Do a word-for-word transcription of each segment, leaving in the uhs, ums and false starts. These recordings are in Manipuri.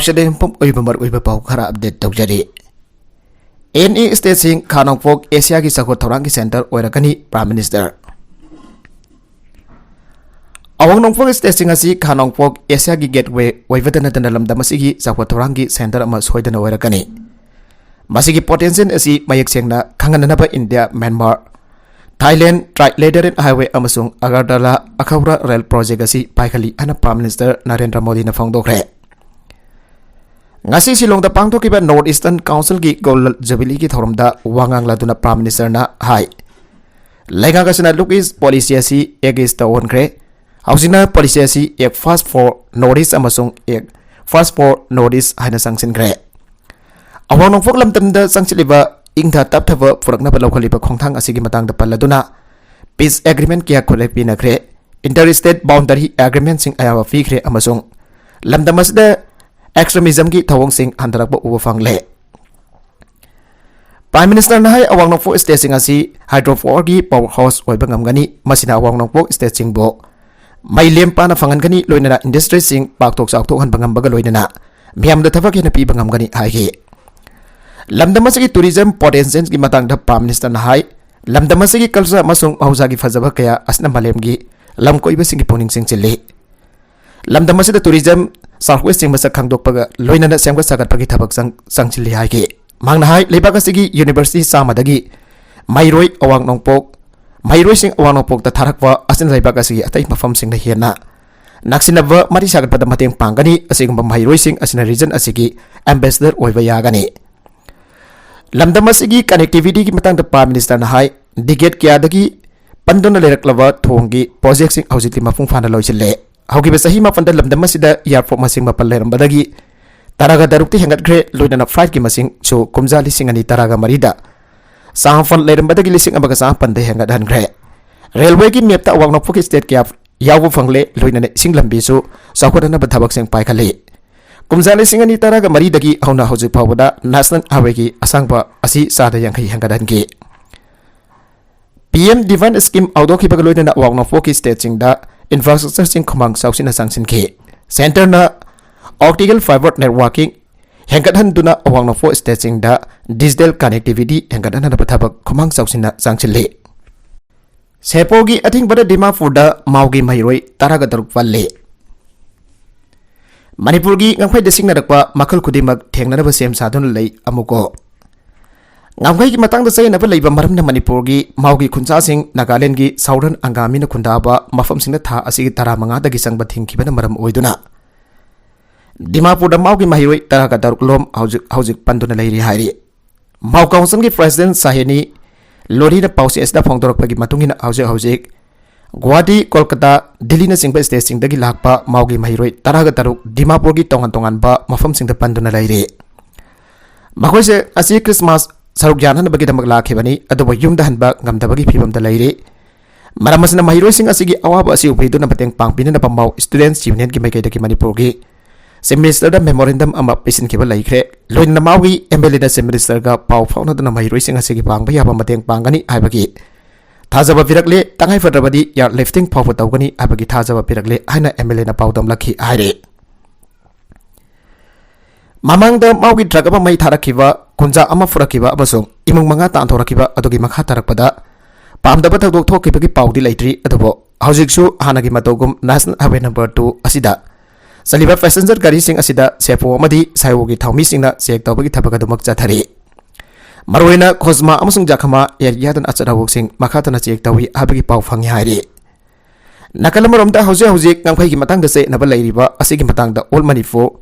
ꯁꯤꯗ ꯌꯨꯝꯐꯝ ꯑꯣꯏꯕ ꯃꯔꯨꯑꯣꯏꯕ ꯄꯥꯎ ꯈꯔ ꯑꯞꯗꯦꯠ ꯇꯧꯖꯔꯤ꯫ ꯑꯦꯟ ꯏ ꯁ꯭ꯇꯦꯠꯁꯤꯡ ꯈꯥ ꯅꯣꯡꯄꯣꯛ ꯑꯦꯁꯤꯌꯥꯒꯤ ꯆꯥꯎꯈꯠ ꯊꯧꯔꯥꯡꯒꯤ ꯁꯦꯟꯇꯔ ꯑꯣꯏꯔꯛꯀꯅꯤ, ꯄ꯭ꯔꯥꯏꯝ ꯃꯤꯅꯤꯁꯇꯔ꯫ ꯑꯋꯥꯡ ꯅꯣꯡꯄꯣꯛ ꯁ꯭ꯇꯦꯠꯁꯤꯡ ꯑꯁꯤ ꯈꯥ ꯅꯣꯡꯄꯣꯛ ꯑꯦꯁꯤꯌꯥꯒꯤ ꯒꯦꯠꯋꯦ ꯑꯣꯏꯕꯇ ꯅꯠꯇꯅ ꯂꯝꯗꯝ ꯑꯁꯤꯒꯤ ꯆꯥꯎꯈꯠ ꯊꯧꯔꯥꯡꯒꯤ ꯁꯦꯟꯇꯔ ꯑꯃ ꯁꯣꯏꯗꯅ ꯑꯣꯏꯔꯛꯀꯅꯤ꯫ ꯃꯁꯤꯒꯤ ꯄꯣꯇꯦꯟꯁꯤꯌꯦꯜ ꯑꯁꯤ ꯃꯌꯦꯛ ꯁꯦꯡꯅ ꯈꯪꯍꯟꯅꯅꯕ ꯏꯟꯗꯤꯌꯥ, ꯃ꯭ꯌꯥꯟꯃꯥꯔ, ꯊꯥꯏꯂꯦꯟ ꯇ꯭ꯔꯥꯏꯂꯦꯇꯔꯦꯜ ꯍꯥꯏꯋꯦ ꯑꯃꯁꯨꯡ ꯑꯒꯔꯇꯂꯥ ꯑꯈꯧꯔꯥ ꯔꯦꯜ ꯄ꯭ꯔꯣꯖꯦꯛ ꯑꯁꯤ ꯄꯥꯏꯈꯠꯂꯤ ꯍꯥꯏꯅ ꯄ꯭ꯔꯥꯏꯝ ꯃꯤꯅꯤꯁꯇꯔ ꯅꯔꯦꯟꯗ꯭ꯔ ꯃꯣꯗꯤꯅ ꯐꯣꯡꯗꯣꯛꯈ꯭ꯔꯦ꯫ ꯉꯁꯤ ꯁꯤꯂꯣꯡꯗ ꯄꯥꯡꯊꯣꯛꯈꯤꯕ ꯅꯣꯔꯠ ꯏꯁꯇꯔꯟ ꯀꯥꯎꯟꯁꯤꯜꯒꯤ ꯒꯣꯜꯗꯟ ꯖꯨꯕꯤꯂꯤꯒꯤ ꯊꯧꯔꯝꯗ ꯋꯥ ꯉꯥꯡꯂꯗꯨꯅ ꯄ꯭ꯔꯥꯏꯝ ꯃꯤꯅꯤꯁꯇꯔꯅ ꯍꯥꯏ, ꯂꯩꯉꯥꯛ ꯑꯁꯤꯅ ꯂꯨꯛ ꯏꯁ ꯄꯣꯂꯤꯁꯤ ꯑꯁꯤ ꯑꯦꯛ ꯏꯁꯇ ꯑꯣꯟꯈ꯭ꯔꯦ꯫ ꯍꯧꯖꯤꯛꯅ ꯄꯣꯂꯤꯁꯤ ꯑꯁꯤ ꯑꯦꯛ ꯐꯥꯔꯁ ꯐꯣꯔ ꯅꯣꯔꯠ ꯏꯁ ꯑꯃꯁꯨꯡ ꯑꯦꯛ ꯐꯥꯔꯁ ꯐꯣꯔ ꯅꯣꯔꯠ ꯏꯁ ꯍꯥꯏꯅ ꯆꯪꯁꯤꯟꯈ꯭ꯔꯦ꯫ ꯑꯋꯥꯡ ꯅꯣꯡꯄꯣꯛ ꯂꯝꯗꯝꯗ ꯆꯪꯁꯤꯜꯂꯤꯕ ꯏꯪꯊ ꯇꯞꯊꯕ ꯄꯨꯔꯛꯅꯕ ꯂꯧꯈꯠꯂꯤꯕ ꯈꯣꯡꯊꯥꯡ ꯑꯁꯤꯒꯤ ꯃꯇꯥꯡꯗ ꯄꯜꯂꯗꯨꯅ, ꯄꯤꯁ ꯑꯦꯒ꯭ꯔꯤꯃꯦꯟ ꯀꯌꯥ ꯈꯨꯠꯂꯥꯏ ꯄꯤꯅꯈ꯭ꯔꯦ, ꯏꯟꯇꯔ ꯁ꯭ꯇꯦꯠ ꯕꯥꯎꯟꯗꯔꯤ ꯑꯦꯒ꯭ꯔꯤꯃꯦꯟꯁꯤꯡ ꯑꯌꯥꯕ ꯄꯤꯈ꯭ꯔꯦ ꯑꯃꯁꯨꯡ ꯂꯝꯗꯝ ꯑꯁꯤꯗ ꯑꯦꯛꯁꯇ꯭ꯔꯤꯃꯤꯖꯝꯒꯤ ꯊꯧꯑꯣꯡꯁꯤꯡ ꯍꯟꯊꯔꯛꯄ ꯎꯕ ꯐꯪꯂꯦ꯫ ꯄ꯭ꯔꯥꯏꯝ ꯃꯤꯅꯤꯁꯇꯔꯅ ꯍꯥꯏ, ꯑꯋꯥꯡ ꯅꯣꯡꯄꯣꯛ ꯁ꯭ꯇꯦꯠꯁꯤꯡ ꯑꯁꯤ ꯍꯥꯏꯗ꯭ꯔꯣ ꯄꯥꯋꯔꯒꯤ ꯄꯥꯋꯔ ꯍꯥꯎꯁ ꯑꯣꯏꯕ ꯉꯝꯒꯅꯤ꯫ ꯃꯁꯤꯅ ꯑꯋꯥꯡ ꯅꯣꯡꯄꯣꯛ ꯁ꯭ꯇꯦꯠꯁꯤꯡꯕꯨ ꯃꯩ ꯂꯦꯝ ꯄꯥꯅ ꯐꯪꯍꯟꯒꯅꯤ, ꯂꯣꯏꯅꯅ ꯏꯟꯗꯁꯇ꯭ꯔꯤꯁꯤꯡ ꯄꯥꯛꯊꯣꯛ ꯆꯥꯎꯊꯣꯛꯍꯟꯕ ꯉꯝꯕꯒ ꯂꯣꯏꯅꯅ ꯃꯤꯌꯥꯝꯗ ꯊꯕꯛ ꯍꯦꯟꯅ ꯄꯤꯕ ꯉꯝꯒꯅꯤ ꯍꯥꯏꯈꯤ꯫ ꯂꯝꯗꯝ ꯑꯁꯤꯒꯤ ꯇꯨꯔꯤꯖꯝ ꯄꯣꯇꯦꯟꯁꯤꯌꯦꯜꯒꯤ ꯃꯇꯥꯡꯗ ꯄ꯭ꯔꯥꯏꯝ ꯃꯤꯅꯤꯁꯇꯔꯅ ꯍꯥꯏ, ꯂꯝꯗꯝ ꯑꯁꯤꯒꯤ ꯀꯜꯆꯔ ꯑꯃꯁꯨꯡ ꯃꯍꯧꯁꯥꯒꯤ ꯐꯖꯕ ꯀꯌꯥ ꯑꯁꯤꯅ ꯃꯥꯂꯦꯝꯒꯤ ꯂꯝ ꯀꯣꯏꯕꯁꯤꯡꯒꯤ ꯄꯨꯛꯅꯤꯡ ꯆꯤꯡꯁꯤꯜꯂꯤ꯫ ꯂꯝꯗꯝ ꯑꯁꯤꯗ ꯇꯨꯔꯤꯖꯝ ꯁꯥꯔꯀ꯭ꯋꯦꯁꯁꯤꯡ ꯃꯁꯛ ꯈꯪꯗꯣꯛꯄꯒ ꯂꯣꯏꯅꯅ ꯁꯦꯝꯒꯠ ꯁꯥꯒꯠꯄꯒꯤ ꯊꯕꯛ ꯆꯪ-, ꯆꯪꯁꯤꯜꯂꯤ ꯍꯥꯏꯈꯤ꯫ ꯃꯍꯥꯛꯅ ꯍꯥꯏ, ꯂꯩꯕꯥꯛ ꯑꯁꯤꯒꯤ ꯌꯨꯅꯤꯚꯔꯁꯤꯇꯤ ꯆꯥꯝꯃꯗꯒꯤ ꯃꯍꯩꯔꯣꯏ ꯑꯋꯥꯡ ꯅꯣꯡꯄꯣꯛ, ꯃꯍꯩꯔꯣꯏꯁꯤꯡ ꯑꯋꯥꯡ ꯅꯣꯡꯄꯣꯛꯇ ꯊꯥꯔꯛꯄ ꯑꯁꯤꯅ ꯂꯩꯕꯥꯛ ꯑꯁꯤꯒꯤ ꯑꯇꯩ ꯃꯐꯝꯁꯤꯡꯅ ꯍꯦꯟꯅ ꯅꯛꯁꯤꯟꯅꯕ ꯃꯔꯤ ꯁꯥꯒꯠꯄꯗ ꯃꯇꯦꯡ ꯄꯥꯡꯒꯅꯤ꯫ ꯑꯁꯤꯒꯨꯝꯕ ꯃꯍꯩꯔꯣꯏꯁꯤꯡ ꯑꯁꯤꯅ ꯔꯤꯖꯟ ꯑꯁꯤꯒꯤ ꯑꯦꯝꯕꯦꯁꯦꯗꯔ ꯑꯣꯏꯕ ꯌꯥꯒꯅꯤ꯫ ꯂꯝꯗꯝ ꯑꯁꯤꯒꯤ ꯀꯅꯦꯛꯇꯤꯚꯤꯇꯤꯒꯤ ꯃꯇꯥꯡꯗ ꯄ꯭ꯔꯥꯏꯝ ꯃꯤꯅꯤꯁꯇꯔꯅ ꯍꯥꯏ, ꯗꯤꯀꯦꯠ ꯀꯌꯥꯗꯒꯤ ꯄꯟꯗꯨꯅ ꯂꯩꯔꯛꯂꯕ ꯊꯣꯡꯒꯤ ꯄ꯭ꯔꯣꯖꯦꯛꯁꯤꯡ ꯍꯧꯖꯤꯛꯇꯤ ꯃꯄꯨꯡ ꯐꯥꯅ ꯂꯣꯏꯁꯤꯜꯂꯦ꯫ ꯍꯧꯈꯤꯕ ꯆꯍꯤ ꯃꯥꯄꯟꯗ ꯂꯝꯗꯝ ꯑꯁꯤꯗ ꯑꯦꯌꯥꯔꯄꯣꯔꯠ ꯃꯁꯤꯡ ꯃꯥꯄꯟ ꯂꯩꯔꯝꯕꯗꯒꯤ ꯇꯔꯥꯒ ꯇꯔꯨꯛꯇ ꯍꯦꯟꯒꯠꯈ꯭ꯔꯦ, ꯂꯣꯏꯅꯅ ꯐ꯭ꯂꯥꯏꯠꯀꯤ ꯃꯁꯤꯡꯁꯨ ꯀꯨꯝꯖꯥ ꯂꯤꯁꯤꯡ ꯑꯅꯤ ꯇꯔꯥꯒ ꯃꯔꯤꯗ ꯆꯥꯃꯥꯄꯟ ꯂꯩꯔꯝꯕꯗꯒꯤ ꯂꯤꯁꯤꯡ ꯑꯃꯒ ꯆꯥꯃꯥꯄꯟꯗ ꯍꯦꯟꯒꯠꯍꯟꯈ꯭ꯔꯦ꯫ ꯔꯦꯜꯋꯦꯒꯤ ꯃꯦꯞꯇ ꯑꯋꯥꯡ ꯅꯣꯡꯄꯣꯛꯀꯤ ꯁ꯭ꯇꯦꯠ ꯀꯌꯥ ꯌꯥꯎꯕ ꯐꯪꯂꯦ, ꯂꯣꯏꯅꯅ ꯏꯁꯤꯡ ꯂꯝꯕꯤꯁꯨ ꯆꯥꯎꯈꯠꯍꯟꯅꯕ ꯊꯕꯛꯁꯤꯡ ꯄꯥꯏꯈꯠꯂꯤ꯫ ꯀꯨꯝꯖꯥ ꯂꯤꯁꯤꯡ ꯑꯅꯤ ꯇꯔꯥꯒ ꯃꯔꯤꯗꯒꯤ ꯍꯧꯅ ꯍꯧꯖꯤꯛ ꯐꯥꯎꯕꯗ ꯅꯦꯁꯅꯦꯜ ꯍꯥꯏꯋꯦꯒꯤ ꯑꯁꯥꯡꯕ ꯑꯁꯤ ꯆꯥꯗ ꯌꯥꯡꯈꯩ ꯍꯦꯟꯒꯠꯍꯟꯈꯤ꯫ ꯄꯤ ꯑꯦꯝ ꯗꯤꯚꯥꯏꯟ ꯁ꯭ꯀꯤꯝ ꯍꯧꯗꯣꯛꯈꯤꯕꯒ ꯂꯣꯏꯅꯅ ꯑꯋꯥꯡ ꯅꯣꯡꯄꯣꯛꯀꯤ ꯁ꯭ꯇꯦꯠꯁꯤꯡꯗ ꯏꯟꯐ꯭ꯔꯥꯁ꯭ꯇ꯭ꯔꯛꯆꯔꯁꯤꯡ ꯈꯨꯃꯥꯡ ꯆꯥꯎꯁꯤꯟꯅ ꯆꯪꯁꯤꯟꯈꯤ꯫ ꯁꯦꯟꯇꯔꯅ Optical fiber networking ꯍꯦꯟꯒꯠꯍꯟꯗꯨꯅ ꯑꯋꯥꯡ ꯅꯣꯡꯄꯣꯛ ꯁ꯭ꯇꯦꯠꯁꯤꯡꯗ digital connectivity ꯍꯦꯟꯒꯠꯍꯟꯅꯕ ꯊꯕꯛ ꯈꯨꯃꯥꯡ ꯆꯥꯎꯁꯤꯟꯅ ꯆꯪꯁꯤꯜꯂꯤ꯫ ꯁꯦꯄꯣꯒꯤ ꯑꯊꯤꯡꯕꯗ ꯗꯤꯃꯥꯄꯨꯔꯗ ꯃꯥꯎꯒꯤ ꯃꯍꯩꯔꯣꯏ ꯇꯔꯥꯒ ꯇꯔꯨꯛ ꯄꯜꯂꯦ꯫ ꯃꯅꯤꯄꯨꯔꯒꯤ ꯉꯝꯈꯩꯗ ꯁꯤꯡꯅꯔꯛꯄ ꯃꯈꯜ ꯈꯨꯗꯤꯡꯃꯛ ꯊꯦꯡꯅꯅꯕ ꯁꯦꯝ ꯁꯥꯗꯨꯅ ꯂꯩ ꯑꯃꯨꯀꯣ꯫ ꯉꯝꯈꯩꯒꯤ ꯃꯇꯥꯡꯗ ꯆꯌꯦꯠꯅꯕ ꯂꯩꯕ ꯃꯔꯝꯅ ꯃꯅꯤꯄꯨꯔꯒꯤ ꯃꯥꯎꯒꯤ ꯈꯨꯟꯖꯥꯁꯤꯡ ꯅꯥꯒꯥꯂꯦꯟꯒꯤ ꯁꯥꯎꯗꯔꯟ ꯑꯪꯒꯥꯃꯤꯅ ꯈꯨꯟꯗꯥꯕ ꯃꯐꯝꯁꯤꯡꯗ ꯊꯥ ꯑꯁꯤꯒꯤ ꯇꯔꯥꯃꯉꯥꯗꯒꯤ ꯆꯪꯕ ꯊꯤꯡꯈꯤꯕꯅ ꯃꯔꯝ ꯑꯣꯏꯗꯨꯅ ꯗꯤꯃꯥꯄꯨꯔꯗ ꯃꯥꯎꯒꯤ ꯃꯍꯩꯔꯣꯏ ꯇꯔꯥꯒ ꯇꯔꯨꯛ ꯂꯣꯝ ꯍꯧꯖꯤꯛ ꯍꯧꯖꯤꯛ ꯄꯟꯗꯨꯅ ꯂꯩꯔꯤ ꯍꯥꯏꯔꯤ꯫ ꯃꯥꯎ ꯀꯥꯎꯟꯁꯤꯜꯒꯤ ꯄ꯭ꯔꯦꯁꯤꯗꯦꯟꯠ ꯁꯥꯍꯦꯅꯤ ꯂꯣꯔꯤꯅ ꯄꯥꯎꯆꯦ ꯑꯁꯤꯗ ꯐꯣꯡꯗꯣꯔꯛꯄꯒꯤ ꯃꯇꯨꯡ ꯏꯟꯅ ꯍꯧꯖꯤꯛ ꯍꯧꯖꯤꯛ ꯒꯨꯋꯥꯍꯥꯇꯤ, ꯀꯣꯜꯀꯇꯥ, ꯗꯤꯜꯂꯤꯅꯆꯤꯡꯕ ꯁ꯭ꯇꯦꯠꯁꯤꯡꯗꯒꯤ ꯂꯥꯛꯄ ꯃꯥꯎꯒꯤ ꯃꯍꯩꯔꯣꯏ ꯇꯔꯥꯒ ꯇꯔꯨꯛ ꯗꯤꯃꯥꯄꯨꯔꯒꯤ ꯇꯣꯉꯥꯟ ꯇꯣꯉꯥꯟꯕ ꯃꯐꯝꯁꯤꯡꯗ ꯄꯟꯗꯨꯅ ꯂꯩꯔꯤ꯫ ꯃꯈꯣꯏꯁꯦ ꯑꯁꯤ ꯈ꯭ꯔꯤꯁꯃꯥꯁ ꯁꯔꯨꯛ ꯌꯥꯅꯅꯕꯒꯤꯗꯃꯛ ꯂꯥꯛꯈꯤꯕꯅꯤ, ꯑꯗꯨꯕꯨ ꯌꯨꯝꯗ ꯍꯟꯕ ꯉꯝꯗꯕꯒꯤ ꯐꯤꯕꯝꯗ ꯂꯩꯔꯤ꯫ ꯃꯔꯝ ꯑꯁꯤꯅ ꯃꯍꯩꯔꯣꯏꯁꯤꯡ ꯑꯁꯤꯒꯤ ꯑꯋꯥꯕ ꯑꯁꯤ ꯎꯕꯤꯗꯨꯅ ꯃꯇꯦꯡ ꯄꯥꯡꯕꯤꯅꯅꯕ ꯃꯥꯎ ꯁ꯭ꯇꯨꯗꯦꯟꯠꯁ ꯌꯨꯅꯤꯌꯟꯒꯤ ꯃꯥꯏꯀꯩꯗꯒꯤ ꯃꯅꯤꯄꯨꯔꯒꯤ ꯆꯤꯐ ꯃꯤꯅꯤꯁꯇꯔꯗ ꯃꯦꯃꯣꯔꯦꯟꯗꯝ ꯑꯃ ꯄꯤꯁꯤꯟꯈꯤꯕ ꯂꯩꯈ꯭ꯔꯦ꯫ ꯂꯣꯏꯅꯅ ꯃꯥꯎꯒꯤ ꯑꯦꯝ ꯑꯦꯜ ꯑꯦꯅ ꯆꯤꯐ ꯃꯤꯅꯤꯁꯇꯔꯒ ꯄꯥꯎ ꯐꯥꯎꯅꯗꯨꯅ ꯃꯍꯩꯔꯣꯏꯁꯤꯡ ꯑꯁꯤꯒꯤ ꯄꯥꯡꯕ ꯌꯥꯕ ꯃꯇꯦꯡ ꯄꯥꯡꯒꯅꯤ ꯍꯥꯏꯕꯒꯤ ꯊꯥꯖꯕ ꯄꯤꯔꯛꯂꯦ꯫ ꯇꯉꯥꯏꯐꯗ꯭ꯔꯕꯗꯤ ꯏꯌꯥꯔ ꯂꯤꯐꯇꯤꯡ ꯐꯥꯎꯕ ꯇꯧꯒꯅꯤ ꯍꯥꯏꯕꯒꯤ ꯊꯥꯖꯕ ꯄꯤꯔꯛꯂꯦ ꯍꯥꯏꯅ ꯑꯦꯝ ꯑꯦꯜ ꯑꯦꯅ ꯄꯥꯎꯗꯝꯂꯛꯈꯤ ꯍꯥꯏꯔꯤ꯫ ꯃꯃꯥꯡꯗ ꯃꯥꯎꯒꯤ ꯗ꯭ꯔꯒ ꯑꯃ ꯃꯩ ꯊꯥꯔꯛꯈꯤꯕ, ꯀꯨꯟꯖꯥ ꯑꯃ ꯐꯨꯔꯛꯈꯤꯕ ꯑꯃꯁꯨꯡ ꯏꯃꯨꯡ ꯃꯉꯥ ꯇꯥꯟꯊꯣꯔꯛꯈꯤꯕ ꯑꯗꯨꯒꯤ ꯃꯈꯥ ꯇꯥꯔꯛꯄꯗ ꯄꯥꯝꯗꯕ ꯊꯧꯗꯣꯛ ꯊꯣꯛꯈꯤꯕꯒꯤ ꯄꯥꯎꯗꯤ ꯂꯩꯇ꯭ꯔꯤ꯫ ꯑꯗꯨꯕꯨ ꯍꯧꯖꯤꯛꯁꯨ ꯍꯥꯟꯅꯒꯤ ꯃꯇꯧꯒꯨꯝ ꯅꯦꯁꯅꯦꯜ ꯍꯥꯏꯋꯦ ꯅꯝꯕꯔ ꯇꯨ ꯑꯁꯤꯗ ꯆꯠꯂꯤꯕ ꯄꯦꯁꯦꯟꯖꯔ ꯒꯥꯔꯤꯁꯤꯡ ꯑꯁꯤꯗ ꯁꯦꯄꯣ ꯑꯃꯗꯤ ꯁꯥꯏꯑꯣꯒꯤ ꯊꯧꯃꯤꯁꯤꯡꯅ ꯆꯦꯛ ꯇꯧꯕꯒꯤ ꯊꯕꯛ ꯑꯗꯨꯃꯛ ꯆꯠꯊꯔꯤ꯫ ꯃꯔꯨꯑꯣꯏꯅ ꯈꯣꯖꯃꯥ ꯑꯃꯁꯨꯡ ꯖꯈꯃꯥ ꯑꯦꯔꯤꯌꯥꯗ ꯑꯆꯠ ꯑꯋꯣꯛꯁꯤꯡ ꯃꯈꯥ ꯇꯥꯅ ꯆꯦꯛ ꯇꯧꯏ ꯍꯥꯏꯕꯒꯤ ꯄꯥꯎ ꯐꯪꯏ ꯍꯥꯏꯔꯤ꯫ ꯅꯥꯀꯜ ꯑꯃꯔꯣꯝꯗ ꯍꯧꯖꯤꯛ ꯍꯧꯖꯤꯛ ꯉꯝꯈꯩꯒꯤ ꯃꯇꯥꯡꯗ ꯆꯌꯦꯠꯅꯕ ꯂꯩꯔꯤꯕ ꯑꯁꯤꯒꯤ ꯃꯇꯥꯡꯗ all Manipur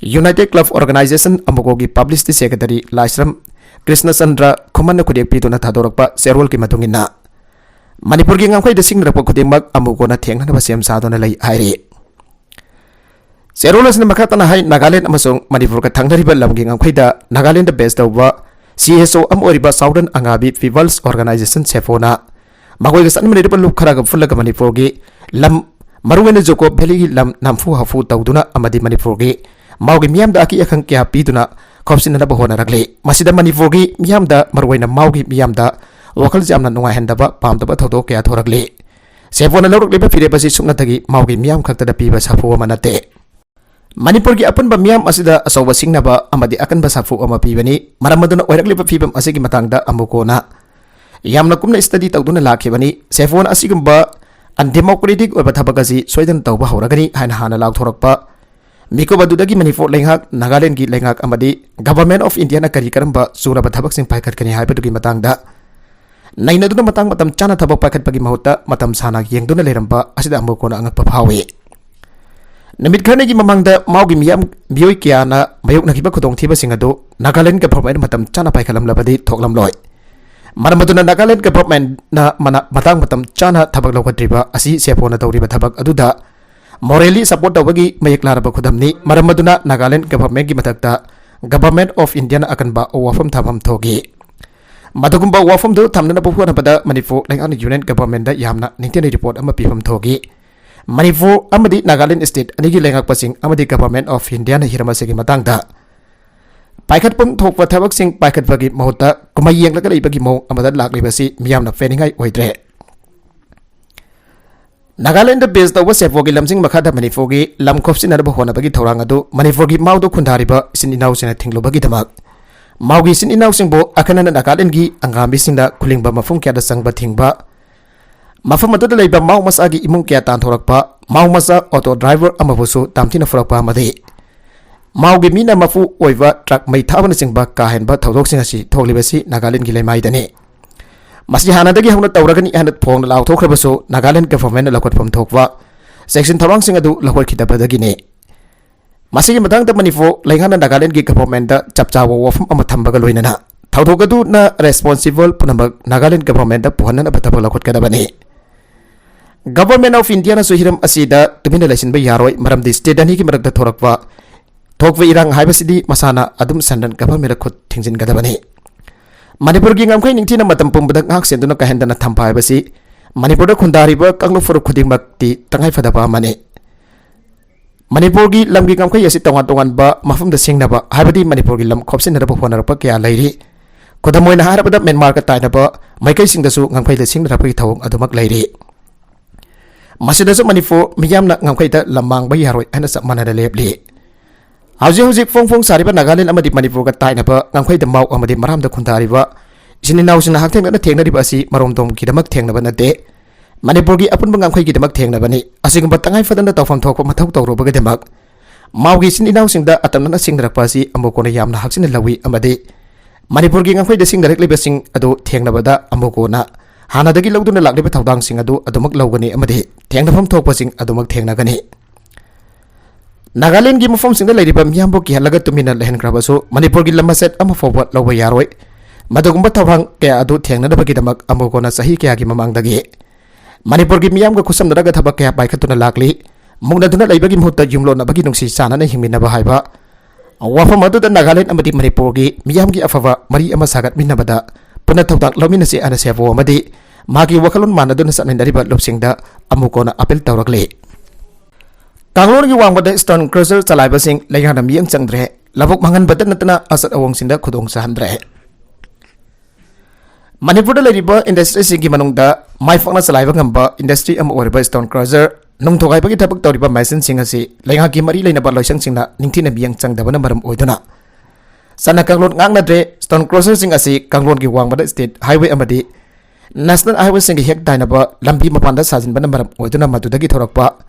united club organisation ꯑꯃꯨꯀꯣꯒꯤ ꯄꯕ꯭ꯂꯤꯁꯤꯇꯤ ꯁꯦꯀ꯭ꯔꯦꯇꯔꯤ ꯂꯥꯏꯁ꯭ꯔꯝ ꯀ꯭ꯔꯤꯁꯅꯆꯟꯗ꯭ꯔ ꯈꯨꯃꯟꯅ ꯈꯨꯗꯦꯛ ꯄꯤꯗꯨꯅ ꯊꯥꯗꯣꯔꯛꯄ ꯆꯦꯔꯣꯜꯒꯤ ꯃꯇꯨꯡ ꯏꯟꯅ ꯃꯅꯤꯄꯨꯔꯒꯤ ꯉꯝꯈꯩꯗ ꯁꯤꯡꯅꯔꯛꯄ ꯈꯨꯗꯤꯡꯃꯛ ꯑꯃꯨꯀꯣꯅ ꯊꯦꯡꯅꯅꯕ ꯁꯦꯝ ꯁꯥꯗꯨꯅ ꯂꯩ ꯍꯥꯏꯔꯤ꯫ ꯆꯦꯔꯣꯜ ꯑꯁꯤꯅ ꯃꯈꯥ ꯇꯥꯅ ꯍꯥꯏ, ꯅꯥꯒꯥꯂꯦꯟꯗ ꯑꯃꯁꯨꯡ ꯃꯅꯤꯄꯨꯔꯒ ꯊꯪꯅꯔꯤꯕ ꯂꯝꯒꯤ ꯉꯝꯈꯩꯗ ꯅꯥꯒꯥꯂꯦꯟꯗ ꯕꯦꯁ ꯇꯧꯕ ꯁꯤ ꯑꯦꯁ ꯑꯣ ꯑꯃ ꯑꯣꯏꯔꯤꯕ ꯁꯥꯎꯗꯔꯟ ꯑꯉꯥꯕꯤ ꯄꯤꯄꯜꯁ ꯑꯣꯔꯒꯅꯥꯏꯖꯦꯁꯟ ꯁꯦꯐꯣꯅ ꯃꯈꯣꯏꯒ ꯆꯠꯃꯤꯟꯅꯔꯤꯕ ꯂꯨꯞ ꯈꯔꯒ ꯄꯨꯜꯂꯒ ꯃꯅꯤꯄꯨꯔꯒꯤ ꯂꯝ, ꯃꯔꯨꯑꯣꯏꯅ ꯖꯨꯀꯣ ꯚꯦꯂꯤꯒꯤ ꯂꯝ ꯅꯝꯐꯨ ꯍꯥꯐꯨ ꯇꯧꯗꯨꯅ ꯑꯃꯗꯤ ꯃꯅꯤꯄꯨꯔꯒꯤ ꯃꯥꯎꯒꯤ ꯃꯤꯌꯥꯝꯗ ꯑꯀꯤ ꯑꯈꯪ ꯀꯌꯥ ꯄꯤꯗꯨꯅ ꯈꯣꯞꯆꯤꯟꯅꯅꯕ ꯍꯣꯠꯅꯔꯛꯂꯤ꯫ ꯃꯁꯤꯗ ꯃꯅꯤꯄꯨꯔꯒꯤ ꯃꯤꯌꯥꯝꯗ, ꯃꯔꯨꯑꯣꯏꯅ ꯃꯥꯎꯒꯤ ꯃꯤꯌꯥꯝꯗ ꯋꯥꯈꯜ ꯌꯥꯝꯅ ꯅꯨꯡꯉꯥꯏꯍꯟꯗꯕ, ꯄꯥꯝꯗꯕ ꯊꯧꯗꯣꯛ ꯀꯌꯥ ꯊꯣꯔꯛꯂꯤ꯫ ꯁꯦꯐꯣꯅ ꯂꯧꯔꯛꯂꯤꯕ ꯐꯤꯔꯦꯞ ꯑꯁꯤ ꯁꯨꯞꯅꯇꯒꯤ ꯃꯥꯎꯒꯤ ꯃꯤꯌꯥꯝ ꯈꯛꯇꯗ ꯄꯤꯕ ꯁꯥꯐꯨ ꯑꯃ ꯅꯠꯇꯦ꯫ ꯃꯅꯤꯄꯨꯔꯒꯤ ꯑꯄꯨꯟꯕ ꯃꯤꯌꯥꯝ ꯑꯁꯤꯗ ꯑꯆꯧꯕ ꯁꯤꯡꯅꯕ ꯑꯃꯗꯤ ꯑꯀꯟꯕ ꯁꯥꯐꯨ ꯑꯃ ꯄꯤꯕꯅꯤ꯫ ꯃꯔꯝ ꯑꯗꯨꯅ ꯑꯣꯏꯔꯛꯂꯤꯕ ꯐꯤꯕꯝ ꯑꯁꯤꯒꯤ ꯃꯇꯥꯡꯗ ꯑꯃꯨꯛ ꯀꯣꯟꯅ ꯌꯥꯝꯅ ꯀꯨꯞꯅ study ꯇꯧꯗꯨꯅ ꯂꯥꯛꯈꯤꯕꯅꯤ꯫ ꯁꯦꯐꯣꯟ ꯑꯁꯤꯒꯨꯝꯕ undemocratic ꯑꯣꯏꯕ ꯊꯕꯛ ꯑꯁꯤ ꯁꯣꯏꯗꯅ ꯇꯧꯕ ꯍꯧꯔꯒꯅꯤ ꯍꯥꯏꯅ ꯍꯥꯟꯅ ꯂꯥꯎꯊꯣꯔꯛꯄ ꯃꯤꯀꯨꯞ ꯑꯗꯨꯗꯒꯤ ꯃꯅꯤꯄꯨꯔ ꯂꯩꯉꯥꯛ, ꯅꯥꯒꯥꯂꯦꯟꯗꯒꯤ ꯂꯩꯉꯥꯛ ꯑꯃꯗꯤ Government of Indiaꯅ ꯀꯔꯤ ꯀꯔꯝꯕ ꯆꯨꯔꯕ ꯊꯕꯛꯁꯤꯡ ꯄꯥꯏꯈꯠꯀꯅꯤ ꯍꯥꯏꯕꯗꯨꯒꯤ ꯃꯇꯥꯡꯗ ꯅꯩꯅꯗꯨꯅ ꯃꯇꯥꯡ ꯃꯇꯝ ꯆꯥꯅ ꯊꯕꯛ ꯄꯥꯏꯈꯠꯄꯒꯤ ꯃꯍꯨꯠꯇ ꯃꯇꯝ ꯁꯥꯡꯅ ꯌꯦꯡꯗꯨꯅ ꯂꯩꯔꯝꯕ ꯑꯁꯤꯗ ꯑꯃꯨꯛ ꯀꯣꯟꯅ ꯑꯉꯛꯄ ꯐꯥꯎꯏ꯫ ꯅꯨꯃꯤꯠ ꯈꯔꯅꯤꯒꯤ ꯃꯃꯥꯡꯗ ꯃꯥꯎꯒꯤ ꯃꯤꯌꯥꯝ, ꯃꯤꯑꯣꯏ ꯀꯌꯥꯅ ꯃꯥꯌꯣꯛꯅꯈꯤꯕ ꯈꯨꯗꯣꯡꯊꯤꯕꯁꯤꯡ ꯑꯗꯨ ꯅꯥꯒꯥꯂꯦꯟ government ꯃꯇꯝ ꯆꯥꯅ ꯄꯥꯏꯈꯠꯂꯝꯂꯕꯗꯤ ꯊꯣꯛꯂꯝꯂꯣꯏ꯫ ꯃꯔꯝ ꯑꯗꯨꯅ ꯅꯥꯒꯥꯂꯦꯟ governmentꯅ ꯃꯅꯥ-, ꯃꯇꯥꯡ ꯃꯇꯝ ꯆꯥꯅ ꯊꯕꯛ ꯂꯧꯈꯠꯇ꯭ꯔꯤꯕ ꯑꯁꯤ ꯁꯦꯐꯣꯟꯅ ꯇꯧꯔꯤꯕ ꯊꯕꯛ ꯑꯗꯨꯗ morally support ꯇꯧꯕꯒꯤ ꯃꯌꯦꯛ ꯂꯥꯔꯕ ꯈꯨꯗꯝꯅꯤ꯫ ꯃꯔꯝ ꯑꯗꯨꯅ ꯅꯥꯒꯥꯂꯦꯟ governmentꯀꯤ ꯃꯊꯛꯇ Government of Indiaꯅ ꯑꯀꯟꯕ ꯋꯥꯐꯝ ꯊꯝꯐꯝ ꯊꯣꯛꯏ꯫ ꯃꯗꯨꯒꯨꯝꯕ ꯋꯥꯐꯝꯗꯨ ꯊꯝꯅꯅꯕ ꯍꯣꯠꯅꯕꯗ ꯃꯅꯤꯄꯨꯔ ꯂꯩꯉꯥꯛꯅ Union governmentꯗ ꯌꯥꯝꯅ ꯅꯤꯡꯊꯤꯅ report ꯑꯃ ꯄꯤꯐꯝ ꯊꯣꯛꯏ꯫ ꯃꯅꯤꯄꯨꯔ ꯑꯃꯗꯤ ꯅꯥꯒꯥꯂꯦꯟ state ꯑꯅꯤꯒꯤ ꯂꯩꯉꯥꯛꯄꯁꯤꯡ ꯑꯃꯗꯤ Government of Indiaꯅ ꯍꯤꯔꯝ ꯑꯁꯤꯒꯤ ꯃꯇꯥꯡꯗ ꯄꯥꯏꯈꯠꯐꯝ ꯊꯣꯛꯄ ꯊꯕꯛꯁꯤꯡ ꯄꯥꯏꯈꯠꯄꯒꯤ ꯃꯍꯨꯠꯇ ꯀꯨꯝꯍꯩ ꯌꯦꯡꯂꯒ ꯂꯩꯕꯒꯤ ꯃꯑꯣꯡ ꯑꯃꯗ ꯂꯥꯛꯂꯤꯕꯁꯤ ꯃꯤꯌꯥꯝꯅ ꯄꯦꯟꯅꯤꯡꯉꯥꯏ ꯑꯣꯏꯗ꯭ꯔꯦ꯫ ꯅꯥꯒꯥꯂꯦꯟꯗ base ꯇꯧꯕ ꯁꯦꯐꯣꯒꯤ ꯂꯝꯖꯤꯡ ꯃꯈꯥꯗ ꯃꯅꯤꯄꯨꯔꯒꯤ ꯂꯝ ꯈꯣꯞꯆꯤꯟꯅꯅꯕ ꯍꯣꯠꯅꯕꯒꯤ ꯊꯧꯔꯥꯡ ꯑꯗꯨ ꯃꯅꯤꯄꯨꯔꯒꯤ ꯃꯥꯎꯗ ꯈꯨꯟꯗꯥꯔꯤꯕ ꯏꯆꯤꯟ ꯏꯅꯥꯎꯁꯤꯡꯅ ꯊꯤꯡꯂꯨꯕꯒꯤꯗꯃꯛ ꯃꯥꯎꯒꯤ ꯏꯆꯤꯟ ꯏꯅꯥꯎꯁꯤꯡꯕꯨ ꯑꯈꯟꯅꯅ ꯅꯥꯒꯥꯂꯦꯟꯒꯤ ꯑꯪꯒꯥꯃꯤꯁꯤꯡꯅ ꯈꯨꯂꯤꯡꯕ ꯃꯐꯝ ꯀꯌꯥꯗ ꯆꯪꯕ ꯊꯤꯡꯕ, ꯃꯐꯝ ꯑꯗꯨꯗ ꯂꯩꯕ ꯃꯥꯎ ꯃꯆꯥꯒꯤ ꯏꯃꯨꯡ ꯀꯌꯥ ꯇꯥꯟꯊꯣꯔꯛꯄ, ꯃꯥꯎ ꯃꯆꯥ auto driver ꯑꯃꯕꯨꯁꯨ ꯇꯝꯊꯤꯅ ꯐꯨꯔꯛꯄ ꯑꯃꯗꯤ ꯃꯥꯎꯒꯤ ꯃꯤꯅ ꯃꯄꯨ ꯑꯣꯏꯕ truck ꯃꯩ ꯊꯥꯕꯅꯆꯤꯡꯕ ꯀꯥ ꯍꯦꯟꯕ ꯊꯧꯗꯣꯛꯁꯤꯡ ꯑꯁꯤ ꯊꯣꯛꯂꯤꯕꯁꯤ ꯅꯥꯒꯥꯂꯦꯟꯒꯤ ꯂꯩꯃꯥꯏꯗꯅꯤ꯫ ꯃꯁꯤ ꯍꯥꯟꯅꯗꯒꯤ ꯍꯧꯅ ꯇꯧꯔꯒꯅꯤ ꯍꯥꯏꯅ ꯐꯣꯡꯅ ꯂꯥꯎꯊꯣꯛꯈ꯭ꯔꯕꯁꯨ ꯅꯥꯒꯥꯂꯦꯟ governmentꯅ ꯂꯧꯈꯠꯐꯝ ꯊꯣꯛꯄ ꯆꯦꯛꯁꯤꯟ ꯊꯧꯔꯥꯡꯁꯤꯡ ꯑꯗꯨ ꯂꯧꯈꯠꯈꯤꯗꯕꯗꯒꯤꯅꯤ꯫ ꯃꯁꯤꯒꯤ ꯃꯇꯥꯡꯗ ꯃꯅꯤꯄꯨꯔ ꯂꯩꯉꯥꯛꯅ ꯅꯥꯒꯥꯂꯦꯟꯒꯤ governmentꯗ ꯆꯞ ꯆꯥꯕ ꯋꯥꯐꯝ ꯑꯃ ꯊꯝꯕꯒ ꯂꯣꯏꯅꯅ ꯊꯧꯗꯣꯛ ꯑꯗꯨꯅ responsible ꯄꯨꯝꯅꯃꯛ ꯅꯥꯒꯥꯂꯦꯟ governmentꯗ ꯄꯨꯍꯟꯅꯅꯕ ꯊꯕꯛ ꯂꯧꯈꯠꯀꯗꯕꯅꯤ꯫ Government of Indiaꯅꯁꯨ ꯍꯤꯔꯝ ꯑꯁꯤꯗ ꯇꯨꯃꯤꯟꯅ ꯂꯩꯁꯤꯟꯕ ꯌꯥꯔꯣꯏ, ꯃꯔꯝꯗꯤ state ꯑꯅꯤꯒꯤ ꯃꯔꯛꯇ ꯊꯣꯔꯛꯄ, ꯊꯣꯛꯄ ꯏꯔꯥꯡ ꯍꯥꯏꯕꯁꯤꯗꯤ ꯃꯁꯥꯅ ꯑꯗꯨꯝ central governmentꯅ ꯈꯨꯠ ꯊꯤꯡꯖꯤꯟꯒꯗꯕꯅꯤ꯫ ꯃꯅꯤꯄꯨꯔꯒꯤ ꯉꯝꯈꯩ ꯅꯤꯡꯊꯤꯅ ꯃꯇꯝ ꯄꯨꯝꯕꯗ ꯉꯥꯛ ꯁꯦꯟꯗꯨꯅ ꯀꯥꯏꯍꯟꯗꯅ ꯊꯝꯕ ꯍꯥꯏꯕꯁꯤ ꯃꯅꯤꯄꯨꯔꯗ ꯈꯨꯟꯗꯥꯔꯤꯕ ꯀꯥꯡꯂꯨꯞ ꯐꯨꯔꯨꯞ ꯈꯨꯗꯤꯡꯃꯛꯇꯤ ꯇꯉꯥꯏꯐꯗꯕ ꯑꯃꯅꯤ꯫ ꯃꯅꯤꯄꯨꯔꯒꯤ ꯂꯝꯒꯤ ꯉꯝꯈꯩ ꯑꯁꯤ ꯇꯣꯉꯥꯟ ꯇꯣꯉꯥꯟꯕ ꯃꯐꯝꯗ ꯁꯤꯡꯅꯕ, ꯍꯥꯏꯕꯗꯤ ꯃꯅꯤꯄꯨꯔꯒꯤ ꯂꯝ ꯈꯣꯞꯆꯤꯟꯅꯅꯕ ꯍꯣꯠꯅꯔꯛꯄ ꯀꯌꯥ ꯂꯩꯔꯤ꯫ ꯈꯨꯗꯝ ꯑꯣꯏꯅ ꯍꯥꯏꯔꯕꯗ, ꯃ꯭ꯌꯥꯟꯃꯥꯔꯒ ꯇꯥꯏꯅꯕ ꯃꯥꯏꯀꯩꯁꯤꯡꯗꯁꯨ ꯉꯝꯈꯩꯗ ꯁꯤꯡꯅꯔꯛꯄꯒꯤ ꯊꯧꯑꯣꯡ ꯑꯗꯨꯃꯛ ꯂꯩꯔꯤ꯫ ꯃꯁꯤꯗꯁꯨ ꯃꯅꯤꯄꯨꯔ ꯃꯤꯌꯥꯝꯅ ꯉꯝꯈꯩꯗ ꯂꯝ ꯃꯥꯡꯕ ꯌꯥꯔꯣꯏ ꯍꯥꯏꯅ ꯆꯞ ꯃꯥꯟꯅꯅ ꯂꯦꯞꯂꯤ꯫ ꯍꯧꯖꯤꯛ ꯍꯧꯖꯤꯛ ꯐꯣꯡ ꯐꯣꯡ ꯁꯥꯔꯤꯕ ꯅꯥꯒꯥꯂꯦꯟ ꯑꯃꯗꯤ ꯃꯅꯤꯄꯨꯔꯒ ꯇꯥꯏꯅꯕ ꯉꯝꯈꯩꯗ ꯃꯥꯎ ꯑꯃꯗꯤ ꯃꯔꯥꯝꯗ ꯈꯨꯟꯗꯥꯔꯤꯕ ꯏꯆꯤꯟ ꯏꯅꯥꯎꯁꯤꯡꯅ ꯍꯛꯊꯦꯡꯅꯅ ꯊꯦꯡꯅꯔꯤꯕ ꯑꯁꯤ ꯃꯔꯣꯝꯗꯣꯝꯒꯤꯗꯃꯛ ꯊꯦꯡꯅꯕ ꯅꯠꯇꯦ꯫ ꯃꯅꯤꯄꯨꯔꯒꯤ ꯑꯄꯨꯟꯕ ꯉꯝꯈꯩꯒꯤꯗꯃꯛ ꯊꯦꯡꯅꯕꯅꯤ꯫ ꯑꯁꯤꯒꯨꯝꯕ ꯇꯉꯥꯏ ꯐꯗꯅ ꯇꯧꯐꯝ ꯊꯣꯛꯄ ꯃꯊꯧ ꯇꯧꯔꯨꯕꯒꯤꯗꯃꯛ ꯃꯥꯎꯒꯤ ꯏꯆꯤꯟ ꯏꯅꯥꯎꯁꯤꯡꯗ ꯑꯇꯝꯅꯅ ꯁꯤꯡꯅꯔꯛꯄ ꯑꯁꯤ ꯑꯃꯨꯛ ꯀꯣꯟꯅ ꯌꯥꯝꯅ ꯍꯛꯆꯤꯟꯅ ꯂꯧꯏ ꯑꯃꯗꯤ ꯃꯅꯤꯄꯨꯔꯒꯤ ꯉꯝꯈꯩꯗ ꯁꯤꯡꯅꯔꯛꯂꯤꯕꯁꯤꯡ ꯑꯗꯨ ꯊꯦꯡꯅꯕꯗ ꯑꯃꯨꯛ ꯀꯣꯟꯅ ꯍꯥꯟꯅꯗꯒꯤ ꯂꯧꯗꯨꯅ ꯂꯥꯛꯂꯤꯕ ꯊꯧꯗꯥꯡꯁꯤꯡ ꯑꯗꯨ ꯑꯗꯨꯃꯛ ꯂꯧꯒꯅꯤ ꯑꯃꯗꯤ ꯊꯦꯡꯅꯐꯝ ꯊꯣꯛꯄꯁꯤꯡ ꯑꯗꯨꯃꯛ ꯊꯦꯡꯅꯒꯅꯤ꯫ ꯅꯥꯒꯥꯂꯦꯟꯒꯤ ꯃꯐꯝꯁꯤꯡꯗ ꯂꯩꯔꯤꯕ ꯃꯤꯌꯥꯝꯕꯨ ꯀꯤꯍꯜꯂꯒ ꯇꯨꯃꯤꯟꯅ ꯂꯩꯍꯟꯈ꯭ꯔꯕꯁꯨ ꯃꯅꯤꯄꯨꯔꯒꯤ ꯂꯝ ꯃꯆꯦꯠ ꯑꯃ ꯐꯥꯎꯕ ꯂꯧꯕ ꯌꯥꯔꯣꯏ꯫ ꯃꯗꯨꯒꯨꯝꯕ ꯊꯧꯔꯥꯡ ꯀꯌꯥ ꯑꯗꯨ ꯊꯦꯡꯅꯅꯕꯒꯤꯗꯃꯛ ꯑꯃꯨꯛ ꯀꯣꯟꯅ ꯆꯍꯤ ꯀꯌꯥꯒꯤ ꯃꯃꯥꯡꯗꯒꯤ ꯃꯅꯤꯄꯨꯔꯒꯤ ꯃꯤꯌꯥꯝꯒ ꯈꯨꯠꯁꯝꯅꯔꯒ ꯊꯕꯛ ꯀꯌꯥ ꯄꯥꯏꯈꯠꯇꯨꯅ ꯂꯥꯛꯂꯤ꯫ ꯃꯨꯛꯅꯗꯨꯅ ꯂꯩꯕꯒꯤ ꯃꯍꯨꯠꯇ ꯌꯨꯝꯂꯣꯟꯅꯕꯒꯤ ꯅꯨꯡꯁꯤ ꯆꯥꯟꯅꯅ ꯍꯤꯡꯃꯤꯟꯅꯕ ꯍꯥꯏꯕ ꯋꯥꯐꯝ ꯑꯗꯨꯗ ꯅꯥꯒꯥꯂꯦꯟ ꯑꯃꯗꯤ ꯃꯅꯤꯄꯨꯔꯒꯤ ꯃꯤꯌꯥꯝꯒꯤ ꯑꯐꯕ ꯃꯔꯤ ꯑꯃ ꯁꯥꯒꯠꯃꯤꯟꯅꯕꯗ ꯄꯨꯟꯅ ꯊꯧꯗꯥꯡ ꯂꯧꯃꯤꯟꯅꯁꯤ ꯍꯥꯏꯅ ꯁꯦꯕꯣ ꯑꯃꯗꯤ ꯃꯥꯒꯤ ꯋꯥꯈꯜꯂꯣꯟ ꯃꯥꯟꯅꯗꯨꯅ ꯆꯠꯃꯤꯟꯅꯔꯤꯕ ꯂꯨꯞꯁꯤꯡꯗ ꯑꯃꯨꯛ ꯀꯣꯟꯅ ꯑꯄꯤꯜ ꯇꯧꯔꯛꯂꯤ꯫ ꯀꯥꯡꯂꯣꯟꯒꯤ ꯋꯥꯡꯃꯗ stone crusher ꯆꯂꯥꯏꯕꯁꯤꯡ ꯂꯩꯉꯥꯛꯅ ꯃꯤꯠꯌꯦꯡ ꯆꯪꯗ꯭ꯔꯦ꯫ ꯂꯧꯕꯨꯛ ꯃꯥꯡꯍꯟꯕꯇ ꯅꯠꯇꯅ ꯑꯆꯠ ꯑꯋꯣꯡꯁꯤꯡꯗ ꯈꯨꯗꯣꯡ ꯆꯥꯍꯟꯗ꯭ꯔꯦ꯫ ꯃꯅꯤꯄꯨꯔꯗ ꯂꯩꯔꯤꯕ industryꯁꯤꯡꯒꯤ ꯃꯅꯨꯡꯗ ꯃꯥꯏ ꯄꯥꯛꯅ ꯆꯂꯥꯏꯕ ꯉꯝꯕ industry ꯑꯃ ꯑꯣꯏꯔꯤꯕ stone crusher ꯅꯨꯡ ꯊꯨꯒꯥꯏꯕꯒꯤ ꯊꯕꯛ ꯇꯧꯔꯤꯕ machineꯁꯤꯡ ꯑꯁꯤ ꯂꯩꯉꯥꯛꯀꯤ ꯃꯔꯤ ꯂꯩꯅꯕ ꯂꯣꯏꯁꯪꯁꯤꯡꯅ ꯅꯤꯡꯊꯤꯅ ꯃꯤꯠꯌꯦꯡ ꯆꯪꯗꯕꯅ ꯃꯔꯝ ꯑꯣꯏꯗꯨꯅ ꯆꯠꯅ ꯀꯥꯡꯂꯣꯟ ꯉꯥꯛꯅꯗ꯭ꯔꯦ꯫ Stone crusherꯁꯤꯡ ꯑꯁꯤ ꯀꯥꯡꯂꯣꯟꯒꯤ ꯋꯥꯡꯃꯗ state highway ꯑꯃꯗꯤ national highwayꯁꯤꯡꯒ ꯍꯦꯛ ꯇꯥꯏꯅꯕ ꯂꯝꯕꯤ ꯃꯄꯥꯟꯗ ꯁꯥꯖꯤꯟꯕꯅ ꯃꯔꯝ ꯑꯣꯏꯗꯨꯅ ꯃꯗꯨꯗꯒꯤ ꯊꯣꯔꯛꯄ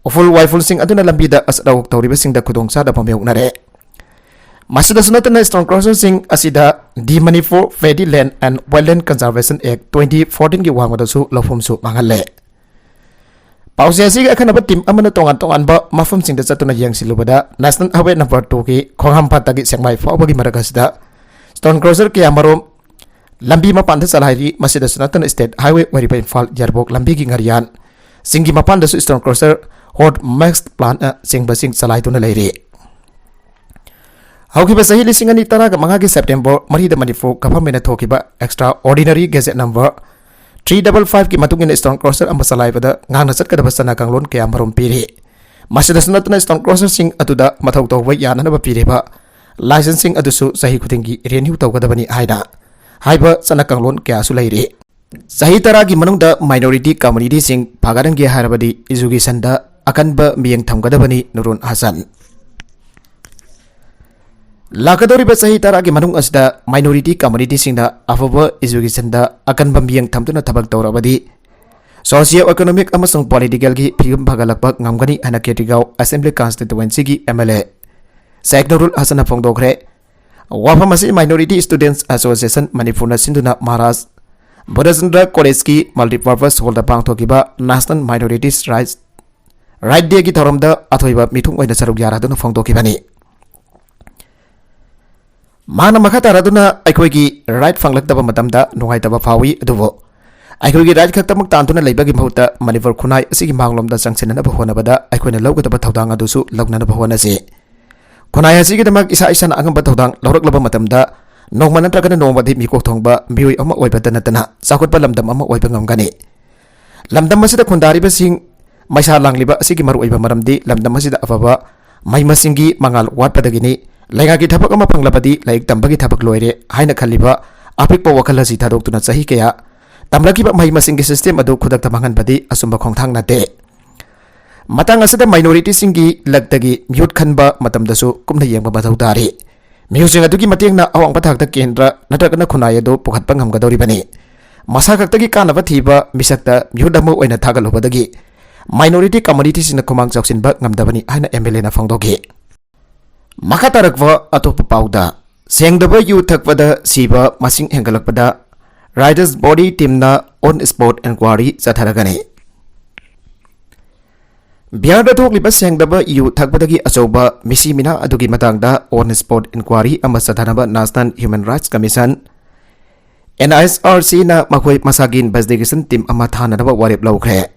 ꯎꯐꯨꯜ ꯋꯥꯏꯐꯨꯜꯁꯤꯡ ꯑꯗꯨꯅ ꯂꯝꯕꯤꯗ ꯑꯆꯠ ꯑꯋꯣꯛ ꯇꯧꯔꯤꯕꯁꯤꯡꯗ ꯈꯨꯗꯣꯡꯆꯥꯗꯕ ꯃꯥꯌꯣꯛꯅꯔꯦ꯫ ꯃꯁꯤꯗꯁꯨ ꯅꯠꯇꯅ stone crusherꯁꯤꯡ ꯑꯁꯤꯗ The Manipur Paddy Land and Wildland Conservation Act twenty fourteenꯒꯤ ꯋꯥꯡꯃꯗꯁꯨ ꯂꯧꯐꯝꯁꯨ ꯃꯥꯡꯍꯜꯂꯦ꯫ ꯄꯥꯎꯆꯦ ꯑꯁꯤꯒꯤ ꯑꯈꯟꯅꯕ team ꯑꯃꯅ ꯇꯣꯉꯥꯟ ꯇꯣꯉꯥꯟꯕ ꯃꯐꯝꯁꯤꯡꯗ ꯆꯠꯇꯨꯅ ꯌꯦꯡꯁꯤꯜꯂꯨꯕꯗ national highway number twoꯒꯤ ꯈꯣꯡꯍꯥꯝꯄꯥꯠꯇꯒꯤ ꯁꯦꯛꯃꯥꯏ ꯐꯥꯎꯕꯒꯤ ꯃꯔꯛ ꯑꯁꯤꯗ stone crusher ꯀꯌꯥ ꯃꯔꯨꯝ ꯂꯝꯕꯤ ꯃꯄꯥꯟꯗ ꯆꯂꯥꯏꯔꯤ꯫ ꯃꯁꯤꯗꯁꯨ ꯅꯠꯇꯅ state highway ꯑꯣꯏꯔꯤꯕ ꯏꯝꯐꯥꯜ ꯌꯥꯏꯔꯤꯄꯣꯛ ꯂꯝꯕꯤꯒꯤ ꯉꯥꯔꯤꯌꯥꯟ ꯆꯤꯡꯒꯤ ꯃꯄꯥꯟꯗꯁꯨ stone crusher, hot mix plantꯅ ꯆꯤꯡꯕꯁꯤꯡ ꯆꯂꯥꯏꯗꯨꯅ ꯂꯩꯔꯤ꯫ ꯍꯧꯈꯤꯕ ꯆꯍꯤ ꯂꯤꯁꯤꯡ ꯑꯅꯤ ꯇꯔꯥꯒ ꯃꯉꯥꯒꯤ September ꯃꯔꯤꯗ ꯃꯅꯤꯄꯨꯔ governmentꯅ ꯊꯣꯛꯈꯤꯕ extraordinary gazette number three double fiveꯀꯤ ꯃꯇꯨꯡ ꯏꯟꯅ stone crusher ꯑꯃ ꯆꯂꯥꯏꯕꯗ ꯉꯥꯛꯅ ꯆꯠꯀꯗꯕ ꯆꯠꯅ ꯀꯥꯡꯂꯣꯟ ꯀꯌꯥ ꯃꯔꯨꯝ ꯄꯤꯔꯤ꯫ ꯃꯁꯤꯗꯁꯨ ꯅꯠꯇꯅ stone crusherꯁꯤꯡ ꯑꯗꯨꯗ ꯃꯊꯧ ꯇꯧꯕ ꯌꯥꯅꯅꯕ ꯄꯤꯔꯤꯕ licenseꯁꯤꯡ ꯑꯗꯨꯁꯨ ꯆꯍꯤ ꯈꯨꯗꯤꯡꯒꯤ renew ꯇꯧꯒꯗꯕꯅꯤ ꯍꯥꯏꯅ ꯍꯥꯏꯕ ꯆꯠꯅ ꯀꯥꯡꯂꯣꯟ ꯀꯌꯥꯁꯨ ꯂꯩꯔꯤ꯫ ꯆꯍꯤ ꯇꯔꯥꯒꯤ ꯃꯅꯨꯡꯗ minority communityꯁꯤꯡ ꯐꯒꯠꯍꯟꯒꯦ ꯍꯥꯏꯔꯕꯗꯤ educationꯗ ꯑꯀꯟꯕ ꯃꯤꯠꯌꯦꯡ ꯊꯝꯒꯗꯕꯅꯤ꯫ ꯅꯨꯔꯨꯟ ꯍꯁꯟ꯫ ꯂꯥꯛꯀꯗꯧꯔꯤꯕ ꯆꯍꯤ ꯇꯔꯥꯒꯤ ꯃꯅꯨꯡ ꯑꯁꯤꯗ minority communityꯁꯤꯡꯅ ꯑꯐꯕ educationꯗ ꯑꯀꯟꯕ ꯃꯤꯠꯌꯦꯡ ꯊꯝꯗꯨꯅ ꯊꯕꯛ ꯇꯧꯔꯕꯗꯤ, socio economic ꯑꯃꯁꯨꯡ politicalꯒꯤ ꯐꯤꯕꯝ ꯐꯒꯠꯂꯛꯄ ꯉꯝꯒꯅꯤ ꯍꯥꯏꯅ ꯀꯦꯇꯤꯒꯥꯎ Assembly Constituencyꯒꯤ MLA ꯁꯦꯈ ꯅꯨꯔꯨꯜ ꯍꯁꯟꯅ ꯐꯣꯡꯗꯣꯛꯈ꯭ꯔꯦ꯫ ꯋꯥꯐꯝ ꯑꯁꯤ Minority Students Association ꯃꯅꯤꯄꯨꯔꯅ ꯁꯤꯟꯗꯨꯅ ꯃꯍꯥꯔꯥꯖ ꯕꯣꯙꯆꯟꯗ꯭ꯔ Collegeꯀꯤ Multipurpose Hallꯗ ꯄꯥꯡꯊꯣꯛꯈꯤꯕ National Minorities Rights, Right Dayꯒꯤ ꯊꯧꯔꯝꯗ ꯑꯊꯣꯏꯕ ꯃꯤꯊꯨꯡ ꯑꯣꯏꯅ ꯁꯔꯨꯛ ꯌꯥꯔꯗꯨꯅ ꯐꯣꯡꯗꯣꯛꯈꯤꯕꯅꯤ꯫ ꯃꯥꯅ ꯃꯈꯥ ꯇꯥꯔꯗꯨꯅ, "ꯑꯩꯈꯣꯏꯒꯤ right ꯐꯪꯂꯛꯇꯕ ꯃꯇꯝꯗ ꯅꯨꯡꯉꯥꯏꯇꯕ ꯐꯥꯎꯏ, ꯑꯗꯨꯕꯨ ꯑꯩꯈꯣꯏꯒꯤ right ꯈꯛꯇꯃꯛ ꯇꯥꯟꯗꯨꯅ ꯂꯩꯕꯒꯤ ꯃꯍꯨꯠꯇ ꯃꯅꯤꯄꯨꯔ ꯈꯨꯟꯅꯥꯏ ꯑꯁꯤꯒꯤ ꯃꯥꯡꯂꯣꯝꯗ ꯆꯪꯁꯤꯟꯅꯅꯕ ꯍꯣꯠꯅꯕꯗ ꯑꯩꯈꯣꯏꯅ ꯂꯧꯒꯗꯕ ꯊꯧꯗꯥꯡ ꯑꯗꯨꯁꯨ ꯂꯧꯅꯅꯕ ꯍꯣꯠꯅꯁꯤ꯫ ꯈꯨꯟꯅꯥꯏ ꯑꯁꯤꯒꯤꯗꯃꯛ ꯏꯁꯥ ꯏꯁꯥꯅ ꯑꯉꯝꯕ ꯊꯧꯗꯥꯡ ꯂꯧꯔꯛꯂꯕ ꯃꯇꯝꯗ ꯅꯣꯡꯃ ꯅꯠꯇ꯭ꯔꯒꯅ ꯅꯣꯡꯃꯗꯤ ꯃꯤꯀꯣꯛ ꯊꯣꯡꯕ ꯃꯤꯑꯣꯏ ꯑꯃ ꯑꯣꯏꯕꯇ ꯅꯠꯇꯅ ꯆꯥꯎꯈꯠꯄ ꯂꯝꯗꯝ ꯑꯃ ꯑꯣꯏꯕ ꯉꯝꯒꯅꯤ꯫ ꯂꯝꯗꯝ ꯑꯁꯤꯗ ꯈꯨꯟꯗꯥꯔꯤꯕꯁꯤꯡ ꯃꯩꯁꯥ ꯂꯥꯡꯂꯤꯕ ꯑꯁꯤꯒꯤ ꯃꯔꯨꯑꯣꯏꯕ ꯃꯔꯝꯗꯤ ꯂꯝꯗꯝ ꯑꯁꯤꯗ ꯑꯐꯕ ꯃꯍꯩ ꯃꯁꯤꯡꯒꯤ ꯃꯉꯥꯜ ꯋꯥꯠꯄꯗꯒꯤꯅꯤ꯫ ꯂꯩꯉꯥꯛꯀꯤ ꯊꯕꯛ ꯑꯃ ꯐꯪꯂꯕꯗꯤ ꯂꯥꯏꯔꯤꯛ ꯇꯝꯕꯒꯤ ꯊꯕꯛ ꯂꯣꯏꯔꯦ ꯍꯥꯏꯅ ꯈꯜꯂꯤꯕ ꯑꯄꯤꯛꯄ ꯋꯥꯈꯜ ꯑꯁꯤ ꯊꯥꯗꯣꯛꯇꯨꯅ ꯆꯍꯤ ꯀꯌꯥ ꯇꯝꯂꯛꯈꯤꯕ ꯃꯍꯩ ꯃꯁꯤꯡꯒꯤ system ꯑꯗꯨ ꯈꯨꯗꯛꯇ ꯃꯥꯡꯍꯟꯕꯗꯤ ꯑꯆꯨꯝꯕ ꯈꯣꯡꯊꯥꯡ ꯅꯠꯇꯦ꯫ ꯃꯇꯥꯡ ꯑꯁꯤꯗ minorityꯁꯤꯡꯒꯤ ꯂꯛꯇꯒꯤ ꯃꯤꯍꯨꯠ ꯈꯟꯕ ꯃꯇꯝꯗꯁꯨ ꯀꯨꯞꯅ ꯌꯦꯡꯕ ꯃꯊꯧ ꯇꯥꯔꯤ꯫ ꯃꯤꯍꯨꯠꯁꯤꯡ ꯑꯗꯨꯒꯤ ꯃꯇꯦꯡꯅ ꯑꯋꯥꯡꯕ ꯊꯥꯛꯇ ꯀꯦꯟꯗ꯭ꯔ ꯅꯠꯇ꯭ꯔꯒꯅ ꯈꯨꯟꯅꯥꯏ ꯑꯗꯨ ꯄꯨꯈꯠꯄ ꯉꯝꯒꯗꯧꯔꯤꯕꯅꯤ꯫ ꯃꯁꯥ ꯈꯛꯇꯒꯤ ꯀꯥꯟꯅꯕ ꯊꯤꯕ ꯃꯤꯁꯛꯇ ꯃꯤꯍꯨꯠ ꯑꯃ ꯑꯣꯏꯅ ꯊꯥꯒꯠꯂꯨꯕꯗꯒꯤ minority communityꯁꯤꯡꯅ ꯈꯨꯃꯥꯡ ꯆꯥꯎꯁꯤꯟꯕ ꯉꯝꯗꯕꯅꯤ ꯍꯥꯏꯅ MLAꯅ ꯐꯣꯡꯗꯣꯛꯈꯤ꯫ ꯃꯈꯥ ꯇꯥꯔꯛꯄ ꯑꯇꯣꯞꯄ ꯄꯥꯎꯗ, ꯁꯦꯡꯗꯕ ꯌꯨ ꯊꯛꯄꯗ ꯁꯤꯕ ꯃꯁꯤꯡ ꯍꯦꯟꯒꯠꯂꯛꯄꯗ Riders Body Teamꯅ on spot enquiry ꯆꯠꯊꯔꯒꯅꯤ꯫ ꯕꯤꯌꯥꯔꯗ ꯊꯣꯛꯂꯤꯕ ꯁꯦꯡꯗꯕ ꯌꯨ ꯊꯛꯄꯗꯒꯤ ꯑꯆꯧꯕ ꯃꯤꯁꯤ ꯃꯤꯅꯥ ꯑꯗꯨꯒꯤ ꯃꯇꯥꯡꯗ on spot enquiry ꯑꯃ ꯆꯠꯊꯅꯕ National Human Rights Commission, NHRCꯅ ꯃꯈꯣꯏ ꯃꯁꯥꯒꯤ investigation team ꯑꯃ ꯊꯥꯅꯅꯕ ꯋꯥꯔꯦꯞ ꯂꯧꯈ꯭ꯔꯦ꯫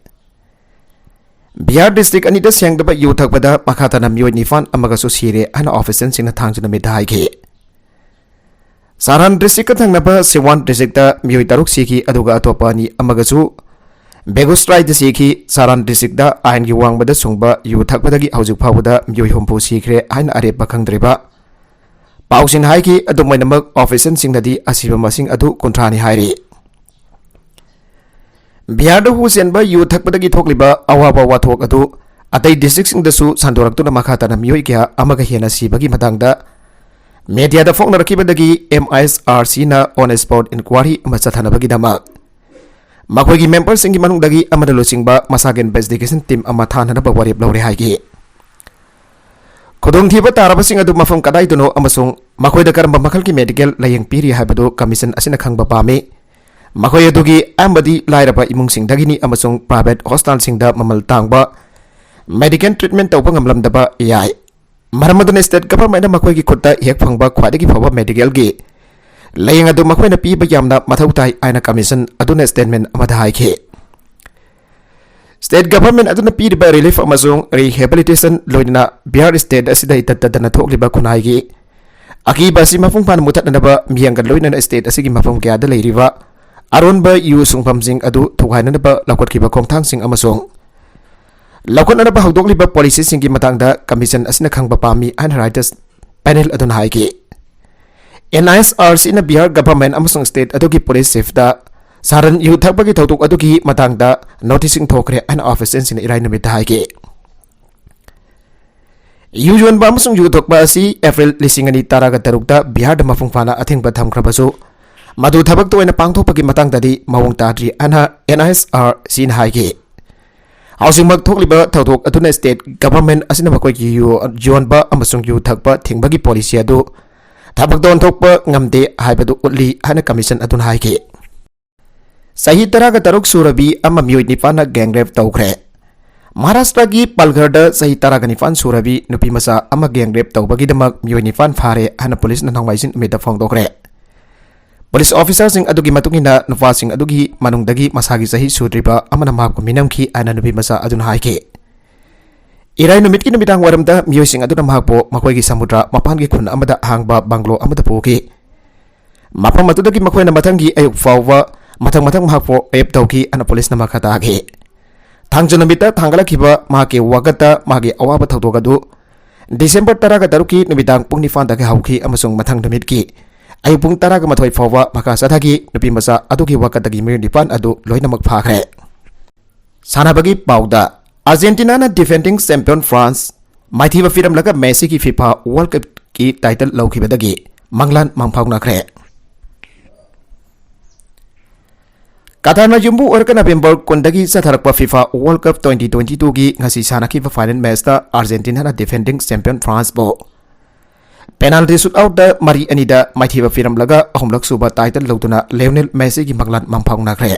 ꯕꯤꯍꯥꯔ district ꯑꯅꯤꯗ ꯁꯦꯡꯗꯕ ꯌꯨ ꯊꯛꯄꯗ ꯃꯈꯥ ꯇꯥꯅ ꯃꯤꯑꯣꯏ ꯅꯤꯄꯥꯟ ꯑꯃꯒꯁꯨ ꯁꯤꯔꯦ ꯍꯥꯏꯅ officialꯁꯤꯡꯅ ꯊꯥꯡꯖ ꯅꯨꯃꯤꯠꯇ ꯍꯥꯏꯈꯤ꯫ ꯁꯥꯔꯥꯟ districtꯀ ꯊꯪꯅꯕ ꯁꯤꯋꯥꯟ districtꯇ ꯃꯤꯑꯣꯏ ꯇꯔꯨꯛ ꯁꯤꯈꯤ, ꯑꯗꯨꯒ ꯑꯇꯣꯞꯄ ꯑꯅꯤ ꯑꯃꯒꯁꯨ ꯕꯦꯒꯨꯁꯔꯥꯏꯗ ꯁꯤꯈꯤ꯫ ꯁꯥꯔꯥꯟ districtꯇ ꯑꯥꯏꯟꯒꯤ ꯋꯥꯡꯃꯗ ꯁꯨꯡꯕ ꯌꯨ ꯊꯛꯄꯗꯒꯤ ꯍꯧꯖꯤꯛ ꯐꯥꯎꯕꯗ ꯃꯤꯑꯣꯏ ꯍꯨꯝꯐꯨ ꯁꯤꯈ꯭ꯔꯦ ꯍꯥꯏꯅ ꯑꯔꯦꯞꯄ ꯈꯪꯗ꯭ꯔꯤꯕ ꯄꯥꯎꯁꯤꯡꯅ ꯍꯥꯏꯈꯤ꯫ ꯑꯗꯨꯝ ꯑꯣꯏꯅꯃꯛ, officialꯁꯤꯡꯅꯗꯤ ꯑꯁꯤꯕ ꯃꯁꯤꯡ ꯑꯗꯨ ꯀꯨꯟꯊ꯭ꯔꯥꯅꯤ ꯍꯥꯏꯔꯤ꯫ ꯕꯤꯍꯥꯔꯗ ꯍꯨ ꯆꯦꯟꯕ ꯌꯨ ꯊꯛꯄꯗꯒꯤ ꯊꯣꯛꯂꯤꯕ ꯑꯋꯥꯕ ꯋꯥꯊꯣꯛ ꯑꯗꯨ ꯑꯇꯩ districtꯁꯤꯡꯗꯁꯨ ꯁꯟꯗꯣꯔꯛꯇꯨꯅ ꯃꯈꯥ ꯇꯥꯅ ꯃꯤꯑꯣꯏ ꯀꯌꯥ ꯑꯃꯒ ꯍꯦꯟꯅ ꯁꯤꯕꯒꯤ ꯃꯇꯥꯡꯗ ꯃꯦꯗꯤꯌꯥꯗ ꯐꯣꯡꯅꯔꯛꯈꯤꯕꯗꯒꯤ ꯑꯦꯝ ꯑꯥꯏ ꯑꯦꯁ ꯑꯥꯔ ꯁꯤꯅ on spot inquiry ꯑꯃ ꯆꯠꯊꯅꯕꯒꯤꯗꯃꯛ ꯃꯈꯣꯏꯒꯤ ꯃꯦꯝꯕꯔꯁꯤꯡꯒꯤ ꯃꯅꯨꯡꯗꯒꯤ ꯑꯃꯅ ꯂꯨꯆꯤꯡꯕ ꯃꯁꯥꯒꯤ ꯏꯟꯚꯦꯁꯇꯤꯒꯦꯁꯟ ꯇꯤꯝ ꯑꯃ ꯊꯥꯅꯅꯕ ꯋꯥꯔꯦꯞ ꯂꯧꯔꯦ ꯍꯥꯏꯈꯤ꯫ ꯈꯨꯗꯣꯡꯊꯤꯕ ꯇꯥꯔꯕꯁꯤꯡ ꯑꯗꯨ ꯃꯐꯝ ꯀꯗꯥꯏꯗꯅꯣ ꯑꯃꯁꯨꯡ ꯃꯈꯣꯏꯗ ꯀꯔꯝꯕ ꯃꯈꯜꯒꯤ ꯃꯦꯗꯤꯀꯦꯜ ꯂꯥꯌꯦꯡ ꯄꯤꯔꯤ ꯍꯥꯏꯕꯗꯨ ꯀꯃꯤꯁꯟ ꯑꯁꯤꯅ ꯈꯪꯕ ꯄꯥꯝꯃꯤ꯫ ꯃꯈꯣꯏ ꯑꯗꯨꯒꯤ ꯑꯌꯥꯝꯕꯗꯤ ꯂꯥꯏꯔꯕ ꯏꯃꯨꯡꯁꯤꯡꯗꯒꯤꯅꯤ ꯑꯃꯁꯨꯡ ꯄ꯭ꯔꯥꯏꯚꯦꯠ ꯍꯣꯁꯄꯤꯇꯥꯜꯁꯤꯡꯗ ꯃꯃꯜ ꯇꯥꯡꯕ ꯃꯦꯗꯤꯀꯦꯜ ꯇ꯭ꯔꯤꯠꯃꯦꯟ ꯇꯧꯕ ꯉꯝꯂꯝꯗꯕ ꯌꯥꯏ꯫ ꯃꯔꯝ ꯑꯗꯨꯅ ꯁ꯭ꯇꯦꯠ ꯒꯚꯔꯟꯃꯦꯟꯠꯅ ꯃꯈꯣꯏꯒꯤ ꯈꯨꯠꯇ ꯍꯦꯛ ꯐꯪꯕ ꯈ꯭ꯋꯥꯏꯗꯒꯤ ꯐꯕ ꯃꯦꯗꯤꯀꯦꯜꯒꯤ ꯂꯥꯌꯦꯡ ꯑꯗꯨ ꯃꯈꯣꯏꯅ ꯄꯤꯕ ꯌꯥꯝꯅ ꯃꯊꯧ ꯇꯥꯏ ꯍꯥꯏꯅ ꯀꯃꯤꯁꯟ ꯑꯗꯨꯅ ꯁ꯭ꯇꯦꯠꯃꯦꯟꯠ ꯑꯃꯗ ꯍꯥꯏꯈꯤ꯫ ꯁ꯭ꯇꯦꯠ ꯒꯚꯔꯟꯃꯦꯟꯠ ꯑꯗꯨꯅ ꯄꯤꯔꯤꯕ ꯔꯤꯂꯤꯐ ꯑꯃꯁꯨꯡ ꯔꯤꯍꯦꯕꯤꯂꯤꯇꯦꯁꯟ ꯂꯣꯏꯅꯅ ꯕꯤꯍꯥꯔ ꯁ꯭ꯇꯦꯠ ꯑꯁꯤꯗ ꯏꯇꯠ ꯇꯠꯇꯅ ꯊꯣꯛꯂꯤꯕ ꯈꯨꯟꯅꯥꯏꯒꯤ ꯑꯀꯤꯕ ꯑꯁꯤ ꯃꯄꯨꯡ ꯐꯥꯅ ꯃꯨꯊꯠꯅꯅꯕ ꯃꯤꯌꯥꯝꯒ ꯂꯣꯏꯅꯅ ꯁ꯭ꯇꯦꯠ ꯑꯁꯤꯒꯤ ꯃꯐꯝ ꯀꯌꯥꯗ ꯂꯩꯔꯤꯕ ꯑꯔꯣꯟꯕ ꯌꯨ ꯁꯨꯡꯐꯝꯁꯤꯡ ꯑꯗꯨ ꯊꯨꯒꯥꯏꯅꯅꯕ ꯂꯧꯈꯠꯈꯤꯕ ꯈꯣꯡꯊꯥꯡꯁꯤꯡ ꯑꯃꯁꯨꯡ ꯂꯧꯈꯠꯅꯅꯕ ꯍꯧꯗꯣꯛꯂꯤꯕ ꯄꯣꯂꯤꯁꯤꯁꯤꯡꯒꯤ ꯃꯇꯥꯡꯗ ꯀꯃꯤꯁꯟ ꯑꯁꯤꯅ ꯈꯪꯕ ꯄꯥꯝꯃꯤ ꯍꯥꯏꯅ ꯔꯥꯏꯇꯔꯁ ꯄꯦꯅꯦꯜ ꯑꯗꯨꯅ ꯍꯥꯏꯈꯤ꯫ ꯑꯦꯟ ꯑꯥꯏ ꯑꯦꯁ ꯑꯥꯔ ꯁꯤꯅ ꯕꯤꯍꯥꯔ ꯒꯚꯔꯟꯃꯦꯟꯠ ꯑꯃꯁꯨꯡ ꯁ꯭ꯇꯦꯠ ꯑꯗꯨꯒꯤ ꯄꯨꯂꯤꯁ ꯆꯤꯐꯇ ꯁꯥꯔꯟ ꯌꯨ ꯊꯛꯄꯒꯤ ꯊꯧꯗꯣꯛ ꯑꯗꯨꯒꯤ ꯃꯇꯥꯡꯗ ꯅꯣꯇꯤꯁꯁꯤꯡ ꯊꯣꯛꯈ꯭ꯔꯦ ꯍꯥꯏꯅ ꯑꯣꯐꯤꯁꯤꯌꯦꯜꯁꯤꯡꯅ ꯏꯔꯥꯏ ꯅꯨꯃꯤꯠꯇ ꯍꯥꯏꯈꯤ꯫ ꯌꯨ ꯌꯣꯟꯕ ꯑꯃꯁꯨꯡ ꯌꯨ ꯊꯛꯄ ꯑꯁꯤ ꯑꯦꯄ꯭ꯔꯤꯜ ꯂꯤꯁꯤꯡ ꯑꯅꯤ ꯇꯔꯥꯒ ꯇꯔꯨꯛꯇ ꯕꯤꯍꯥꯔꯗ ꯃꯄꯨꯡ ꯐꯥꯅ ꯑꯊꯤꯡꯕ ꯊꯝꯈ꯭ꯔꯕꯁꯨ, ꯃꯗꯨ ꯊꯕꯛꯇ ꯑꯣꯏꯅ ꯄꯥꯡꯊꯣꯛꯄꯒꯤ ꯃꯇꯥꯡꯗꯗꯤ ꯃꯑꯣꯡ ꯇꯥꯗ꯭ꯔꯤ ꯍꯥꯏꯅ ꯑꯦꯟ ꯑꯥꯏ ꯑꯦꯁ ꯑꯥꯔ ꯁꯤꯅ ꯍꯥꯏꯈꯤ꯫ ꯍꯧꯖꯤꯛꯃꯛ ꯊꯣꯛꯂꯤꯕ ꯊꯧꯗꯣꯛ ꯑꯗꯨꯅ ꯁ꯭ꯇꯦꯠ ꯒꯚꯔꯟꯃꯦꯟꯠ ꯑꯁꯤꯅ ꯃꯈꯣꯏꯒꯤ ꯌꯨ ꯌꯣꯟꯕ ꯑꯃꯁꯨꯡ ꯌꯨ ꯊꯛꯄ ꯊꯤꯡꯕꯒꯤ ꯄꯣꯂꯤꯁꯤ ꯑꯗꯨ ꯊꯕꯛꯇ ꯑꯣꯟꯊꯣꯛꯄ ꯉꯝꯗꯦ ꯍꯥꯏꯕꯗꯨ ꯎꯠꯂꯤ ꯍꯥꯏꯅ ꯀꯃꯤꯁꯟ ꯑꯗꯨꯅ ꯍꯥꯏꯈꯤ꯫ ꯆꯍꯤ ꯇꯔꯥꯒ ꯇꯔꯨꯛ ꯁꯨꯔꯕꯤ ꯑꯃ ꯃꯤꯑꯣꯏ ꯅꯤꯄꯥꯟꯅ ꯒꯦꯡ ꯔꯦꯞ ꯇꯧꯈ꯭ꯔꯦ꯫ ꯃꯍꯥꯔꯥꯁꯇ꯭ꯔꯒꯤ ꯄꯥꯜꯘꯔꯗ ꯆꯍꯤ ꯇꯔꯥꯒ ꯅꯤꯄꯥꯟ ꯁꯨꯔꯕꯤ ꯅꯨꯄꯤ ꯃꯆꯥ ꯑꯃ ꯒꯦꯡ ꯔꯦꯞ ꯇꯧꯕꯒꯤꯗꯃꯛ ꯃꯤꯑꯣꯏ ꯅꯤꯄꯥꯟ ꯐꯥꯔꯦ ꯍꯥꯏꯅ ꯄꯨꯂꯤꯁꯅ ꯅꯣꯡꯃꯥꯏꯖꯤꯡ ꯅꯨꯃꯤꯠꯇ ꯐꯣꯡꯗꯣꯛꯈ꯭ꯔꯦ꯫ ꯄꯨꯂꯤꯁ ꯑꯣꯐꯤꯁꯥꯔꯁꯤꯡ ꯑꯗꯨꯒꯤ ꯃꯇꯨꯡ ꯏꯟꯅ, ꯅꯨꯄꯥꯁꯤꯡ ꯑꯗꯨꯒꯤ ꯃꯅꯨꯡꯗꯒꯤ ꯃꯁꯥꯒꯤ ꯆꯍꯤ ꯁꯨꯗ꯭ꯔꯤꯕ ꯑꯃꯅ ꯃꯍꯥꯛꯄꯨ ꯃꯤꯅꯝꯈꯤ ꯍꯥꯏꯅ ꯅꯨꯄꯤ ꯃꯆꯥ ꯑꯗꯨꯅ ꯍꯥꯏꯈꯤ꯫ ꯏꯔꯥꯏ ꯅꯨꯃꯤꯠꯀꯤ ꯅꯨꯃꯤꯗꯥꯡ ꯋꯥꯏꯔꯝꯗ ꯃꯤꯑꯣꯏꯁꯤꯡ ꯑꯗꯨꯅ ꯃꯍꯥꯛꯄꯨ ꯃꯈꯣꯏꯒꯤ ꯁꯃꯨꯗ꯭ꯔ ꯃꯄꯥꯟꯒꯤ ꯈꯨꯟ ꯑꯃꯗ ꯑꯍꯥꯡꯕ ꯕꯪꯒ꯭ꯂꯣ ꯑꯃꯗ ꯄꯨꯈꯤ꯫ ꯃꯐꯝ ꯑꯗꯨꯗꯒꯤ ꯃꯈꯣꯏꯅ ꯃꯊꯪꯒꯤ ꯑꯌꯨꯛ ꯐꯥꯎꯕ ꯃꯊꯪ ꯃꯊꯪ ꯃꯍꯥꯛꯄꯨ ꯔꯦꯞ ꯇꯧꯈꯤ ꯍꯥꯏꯅ ꯄꯨꯂꯤꯁꯅ ꯃꯈꯥ ꯇꯥꯈꯤ꯫ ꯊꯥꯡꯖ ꯅꯨꯃꯤꯠꯇ ꯊꯥꯡꯒꯠꯂꯛꯈꯤꯕ ꯃꯍꯥꯛꯀꯤ ꯋꯥꯀꯠꯇ ꯃꯥꯒꯤ ꯑꯋꯥꯕ ꯊꯧꯗꯣꯛ ꯑꯗꯨ ꯗꯤꯁꯦꯝꯕꯔ ꯇꯔꯥꯒ ꯇꯔꯨꯛꯀꯤ ꯅꯨꯃꯤꯗꯥꯡ ꯄꯨꯡ ꯅꯤꯄꯥꯟꯗꯒꯤ ꯍꯧꯈꯤ ꯑꯃꯁꯨꯡ ꯃꯊꯪ ꯅꯨꯃꯤꯠꯀꯤ ꯑꯌꯨꯛ ꯄꯨꯡ ꯇꯔꯥꯒ ꯃꯥꯊꯣꯏ ꯐꯥꯎꯕ ꯃꯈꯥ ꯆꯠꯊꯈꯤ꯫ ꯅꯨꯄꯤ ꯃꯆꯥ ꯑꯗꯨꯒꯤ ꯋꯥꯀꯠꯇꯒꯤ ꯃꯤꯑꯣꯏ ꯅꯤꯄꯥꯟ ꯑꯗꯨ ꯂꯣꯏꯅꯃꯛ ꯐꯥꯈ꯭ꯔꯦ꯫ ꯁꯥꯟꯅꯕꯒꯤ ꯄꯥꯎꯗ, ꯑꯥꯔꯖꯦꯟꯇꯤꯅꯥꯅ ꯗꯤꯐꯦꯟꯗꯤꯡ ꯆꯦꯝꯄꯤꯌꯟ ꯐ꯭ꯔꯥꯟꯁ ꯃꯥꯏꯊꯤꯕ ꯄꯤꯔꯝꯂꯒ ꯃꯦꯁꯤꯒꯤ ꯐꯤꯐꯥ ꯋꯥꯔꯜꯗ ꯀꯞ ꯀꯤ ꯇꯥꯏꯇꯜ ꯂꯧꯈꯤꯕꯗꯒꯤ ꯃꯪꯂꯥꯟ ꯃꯪꯐꯥꯎꯅꯈ꯭ꯔꯦ꯫ ꯀꯇꯥꯔꯅ ꯌꯨꯝꯕꯨ ꯑꯣꯏꯔꯒ ꯅꯕꯦꯝꯕꯔ ꯀꯨꯟꯗꯒꯤ ꯆꯠꯊꯔꯛꯄ FIFA world cup twenty twenty ꯇꯨꯒꯤ ꯉꯁꯤ ꯁꯥꯟꯅꯈꯤꯕ ꯐꯥꯏꯅꯦꯜ ꯃꯦꯆꯇ ꯑꯥꯔꯖꯦꯟꯇꯤꯅꯥꯅ ꯗꯤꯐꯦꯟꯗꯤꯡ ꯆꯦꯝꯄꯤꯌꯟ ꯐ꯭ꯔꯥꯟꯁꯄꯨ ꯄꯦꯅꯥꯜꯇꯤ ꯁꯨꯠ ꯑꯥꯎꯠꯇ ꯃꯔꯤ ꯑꯅꯤꯗ ꯃꯥꯏꯊꯤꯕ ꯄꯤꯔꯝꯂꯒ ꯑꯍꯨꯝꯂꯛ ꯁꯨꯕ ꯇꯥꯏꯇꯜ ꯂꯧꯗꯨꯅ ꯂꯤꯑꯣꯅꯦꯜ ꯃꯦꯁꯤꯒꯤ ꯃꯪꯂꯥꯟ ꯃꯪꯐꯥꯎꯅꯈ꯭ꯔꯦ꯫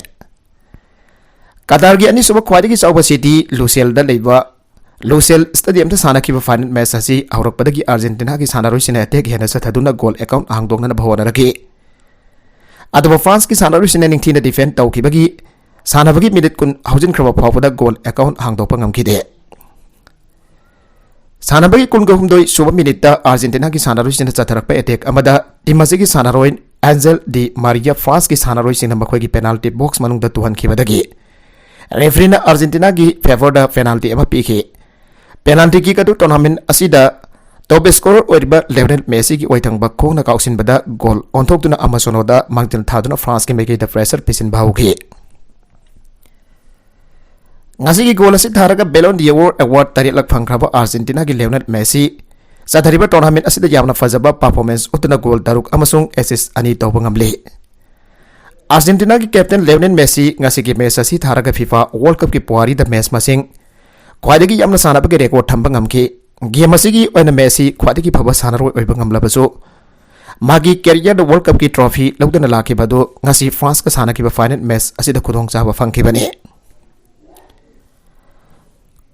ꯀꯇꯥꯔꯒꯤ ꯑꯅꯤꯁꯨꯕ ꯈ꯭ꯋꯥꯏꯗꯒꯤ ꯆꯥꯎꯕ ꯁꯤꯇꯤ ꯂꯨꯁꯦꯜꯗ ꯂꯩꯕ ꯂꯨꯁꯦꯜ ꯁ꯭ꯇꯦꯗꯤꯌꯝꯗ ꯁꯥꯟꯅꯈꯤꯕ ꯐꯥꯏꯅꯦꯜ ꯃꯦꯆ ꯑꯁꯤ ꯍꯧꯔꯛꯄꯗꯒꯤ ꯑꯥꯔꯖꯦꯟꯇꯤꯅꯥꯒꯤ ꯁꯥꯟꯅꯔꯣꯏꯁꯤꯡꯅ ꯑꯦꯇꯦꯛ ꯍꯦꯟꯅ ꯆꯠꯊꯗꯨꯅ ꯒꯣꯜ ꯑꯦꯀꯥꯎꯟ ꯍꯥꯡꯗꯣꯛꯅꯅꯕ ꯍꯣꯠꯅꯔꯛꯈꯤ꯫ ꯑꯗꯨꯕꯨ ꯐ꯭ꯔꯥꯟꯁꯀꯤ ꯁꯥꯟꯅꯔꯣꯏꯁꯤꯡꯅ ꯅꯤꯡꯊꯤꯅ ꯗꯤꯐꯦꯟ ꯇꯧꯈꯤꯕꯒꯤ ꯁꯥꯟꯅꯕꯒꯤ ꯃꯤꯅꯤꯠ ꯀꯨꯟ ꯍꯧꯖꯤꯟꯈ꯭ꯔꯕ ꯐꯥꯎꯕꯗ ꯒꯣꯜ ꯑꯦꯀꯥꯎꯟ ꯍꯥꯡꯗꯣꯛꯄ ꯉꯝꯈꯤꯗꯦ꯫ ꯁꯥꯟꯅꯕꯒꯤ ꯀꯨꯟꯒ ꯍꯨꯝꯗꯣꯏ ꯁꯨꯕ ꯃꯤꯅꯤꯠꯇ ꯑꯥꯔꯖꯦꯟꯇꯤꯅꯥꯒꯤ ꯁꯥꯟꯅꯔꯣꯏꯁꯤꯡꯅ ꯆꯠꯊꯔꯛꯄ ꯑꯦꯇꯦꯛ ꯑꯃꯗ ꯇꯤꯝ ꯑꯁꯤꯒꯤ ꯁꯥꯟꯅꯔꯣꯏ ꯑꯦꯟꯖꯦꯜ ꯗꯤ ꯃꯥꯔꯤꯌꯥ ꯐ꯭ꯔꯥꯟꯁꯀꯤ ꯁꯥꯟꯅꯔꯣꯏꯁꯤꯡꯅ ꯃꯈꯣꯏꯒꯤ ꯄꯦꯅꯥꯜꯇꯤ ꯕꯣꯛꯁ ꯃꯅꯨꯡꯗ ꯇꯨꯍꯟꯈꯤꯕꯗꯒꯤ ꯔꯦꯐ꯭ꯔꯤꯅ ꯑꯥꯔꯖꯦꯟꯇꯤꯅꯥꯒꯤ ꯐꯦꯚꯔꯗ ꯄꯦꯅꯥꯜꯇꯤ ꯑꯃ ꯄꯤꯈꯤ꯫ ꯄꯦꯅꯥꯜꯇꯤ ꯀꯤꯛ ꯑꯗꯨ ꯇꯣꯔꯅꯥꯃꯦꯟ ꯑꯁꯤꯗ ꯇꯣꯞ ꯁ꯭ꯀꯣꯔꯔ ꯑꯣꯏꯔꯤꯕ ꯂꯤꯑꯣꯅꯦꯜ ꯃꯦꯁꯤꯒꯤ ꯑꯣꯏꯊꯪꯕ ꯈꯣꯡꯅ ꯀꯥꯎꯁꯤꯟꯕꯗ ꯒꯣꯜ ꯑꯣꯟꯊꯣꯛꯇꯨꯅ ꯑꯃ ꯁꯣꯅꯣꯗ ꯃꯥꯡꯖꯤꯜ ꯊꯥꯗꯨꯅ ꯐ꯭ꯔꯥꯟꯁꯀꯤ ꯃꯥꯏꯀꯩꯗ ꯄ꯭ꯔꯦꯁꯔ ꯄꯤꯁꯤꯟꯕ ꯍꯧꯈꯤ꯫ ꯉꯁꯤꯒꯤ ꯒꯣꯜ ꯑꯁꯤ ꯊꯥꯔꯒ ꯕꯦꯂꯣꯟ ꯗꯤꯑꯣꯔ ꯑꯦꯋꯥꯔꯗ ꯇꯔꯦꯠꯂꯛ ꯐꯪꯈ꯭ꯔꯕ ꯑꯥꯔꯖꯦꯟꯇꯤꯅꯥꯒꯤ ꯂꯤꯑꯣꯅꯦꯜ ꯃꯦꯁꯤ ꯆꯠꯊꯔꯤꯕ ꯇꯣꯔꯅꯥꯃꯦꯟ ꯑꯁꯤꯗ ꯌꯥꯝꯅ ꯐꯖꯕ ꯄꯔꯐꯣꯔꯃꯦꯟꯁ ꯎꯠꯇꯨꯅ ꯒꯣꯜ ꯇꯔꯨꯛ ꯑꯃꯁꯨꯡ ꯑꯦꯁꯤꯁ ꯑꯅꯤ ꯇꯧꯕ ꯉꯝꯂꯤ꯫ ꯑꯥꯔꯖꯦꯟꯇꯤꯅꯥꯒꯤ ꯀꯦꯞꯇꯦꯟ ꯂꯤꯑꯣꯅꯦꯜ ꯃꯦꯁꯤ ꯉꯁꯤꯒꯤ ꯃꯦꯆ ꯑꯁꯤ ꯊꯥꯔꯒ ꯐꯤꯐꯥ ꯋꯥꯔꯜ ꯀꯞꯀꯤ ꯄꯨꯋꯥꯔꯤꯗ ꯃꯦꯆ ꯃꯁꯤꯡ ꯈ꯭ꯋꯥꯏꯗꯒꯤ ꯌꯥꯝꯅ ꯁꯥꯟꯅꯕꯒꯤ ꯔꯦꯀꯣꯔꯗ ꯊꯝꯕ ꯉꯝꯈꯤ꯫ ꯒꯦꯝ ꯑꯁꯤꯒꯤ ꯑꯣꯏꯅ ꯃꯦꯁꯤ ꯈ꯭ꯋꯥꯏꯗꯒꯤ ꯐꯕ ꯁꯥꯟꯅꯔꯣꯏ ꯑꯣꯏꯕ ꯉꯝꯂꯕꯁꯨ, ꯃꯥꯒꯤ ꯀꯦꯔꯤꯌꯔꯗ ꯋꯥꯔꯜ ꯀꯞꯀꯤ ꯇ꯭ꯔꯣꯐꯤ ꯂꯧꯗꯨꯅ ꯂꯥꯛꯈꯤꯕ ꯑꯗꯨ ꯉꯁꯤ ꯐ꯭ꯔꯥꯟꯁꯀ ꯁꯥꯟꯅꯈꯤꯕ ꯐꯥꯏꯅꯦꯜ ꯃꯦꯆ ꯑꯁꯤꯗ ꯈꯨꯗꯣꯡꯆꯥꯕ ꯐꯪꯈꯤꯕꯅꯤ꯫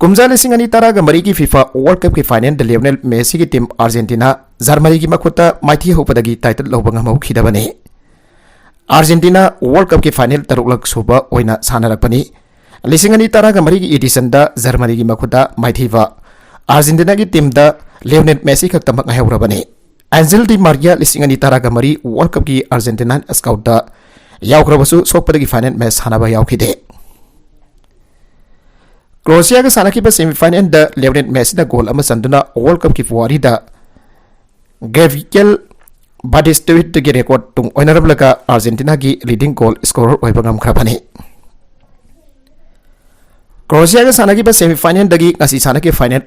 ꯀꯨꯝꯖꯥ ꯂꯤꯁꯤꯡ ꯑꯅꯤ ꯇꯔꯥꯒ ꯃꯔꯤꯒꯤ ꯐꯤꯐꯥ ꯋꯥꯔꯜ ꯀꯞꯀꯤ ꯐꯥꯏꯅꯦꯜꯗ ꯂꯤꯑꯣꯅꯦꯜ ꯃꯦꯁꯤꯒꯤ ꯇꯤꯝ ꯑꯥꯔꯖꯦꯟꯇꯤꯅꯥ ꯖꯔꯃꯅꯤꯒꯤ ꯃꯈꯨꯠꯇ ꯃꯥꯏꯊꯤ ꯍꯧꯕꯗꯒꯤ ꯇꯥꯏꯇꯜ ꯂꯧꯕ ꯉꯝꯍꯧꯈꯤꯗꯕꯅꯤ꯫ ꯑꯥꯔꯖꯦꯟꯇꯤꯅꯥ ꯋꯥꯔꯜ ꯀꯞꯀꯤ ꯐꯥꯏꯅꯦꯜ ꯇꯔꯨꯛꯂꯛ ꯁꯨꯕ ꯑꯣꯏꯅ ꯁꯥꯟꯅꯔꯛꯄꯅꯤ꯫ ꯂꯤꯁꯤꯡ ꯑꯅꯤ ꯇꯔꯥꯒ ꯃꯔꯤꯒꯤ ꯏꯗꯤꯁꯟꯗ ꯖꯔꯃꯅꯤꯒꯤ ꯃꯈꯨꯠꯇ ꯃꯥꯏꯊꯤꯕ ꯑꯥꯔꯖꯦꯟꯇꯤꯅꯥꯒꯤ ꯇꯤꯝꯗ ꯂꯤꯑꯣꯅꯦꯜ ꯃꯦꯁꯤ ꯈꯛꯇꯃꯛ ꯉꯥꯏꯍꯧꯔꯕꯅꯤ꯫ ꯑꯦꯟꯖꯦꯜ ꯗꯤ ꯃꯥꯔꯤꯌꯥ ꯂꯤꯁꯤꯡ ꯑꯅꯤ ꯇꯔꯥꯒ ꯃꯔꯤ ꯋꯥꯔꯜ ꯀꯞꯀꯤ ꯑꯥꯔꯖꯦꯟꯇꯤꯅꯥ ꯁ꯭ꯀꯥꯎꯠꯇ ꯌꯥꯎꯈ꯭ꯔꯕꯁꯨ ꯁꯣꯛꯄꯗꯒꯤ ꯐꯥꯏꯅꯦꯜ ꯃꯦꯆ ꯁꯥꯟꯅꯕ ꯌꯥꯎꯈꯤꯗꯦ꯫ ꯀ꯭ꯔꯣꯑꯦꯁꯤꯌꯥꯒ ꯁꯥꯟꯅꯈꯤꯕ ꯁꯦꯃꯤꯐꯥꯏꯅꯦꯜꯗ ꯂꯤꯑꯣꯅꯦꯜ ꯃꯦꯁꯤꯅ ꯒꯣꯜ ꯑꯃ ꯆꯟꯗꯨꯅ ꯋꯥꯔꯜ ꯀꯞꯀꯤ ꯄꯨꯋꯥꯔꯤꯗ ꯒꯦꯕ꯭ꯔꯤꯌꯦꯜ ꯕꯥꯇꯤꯁꯇꯨꯏꯠꯇꯒꯤ ꯔꯦꯀꯣꯔꯗ ꯇꯨꯡ ꯑꯣꯏꯅꯔꯝꯂꯒ ꯑꯥꯔꯖꯦꯟꯇꯤꯅꯥꯒꯤ ꯂꯤꯗꯤꯡ ꯒꯣꯜ ꯁ꯭ꯀꯣꯔꯔ ꯑꯣꯏꯕ ꯉꯝꯈ꯭ꯔꯕꯅꯤ꯫ ꯀ꯭ꯔꯣꯑꯦꯁꯤꯌꯥꯒ ꯁꯥꯟꯅꯈꯤꯕ ꯁꯦꯃꯤꯐꯥꯏꯅꯦꯜꯗꯒꯤ ꯉꯁꯤ ꯁꯥꯟꯅꯈꯤꯕ ꯐꯥꯏꯅꯦꯜ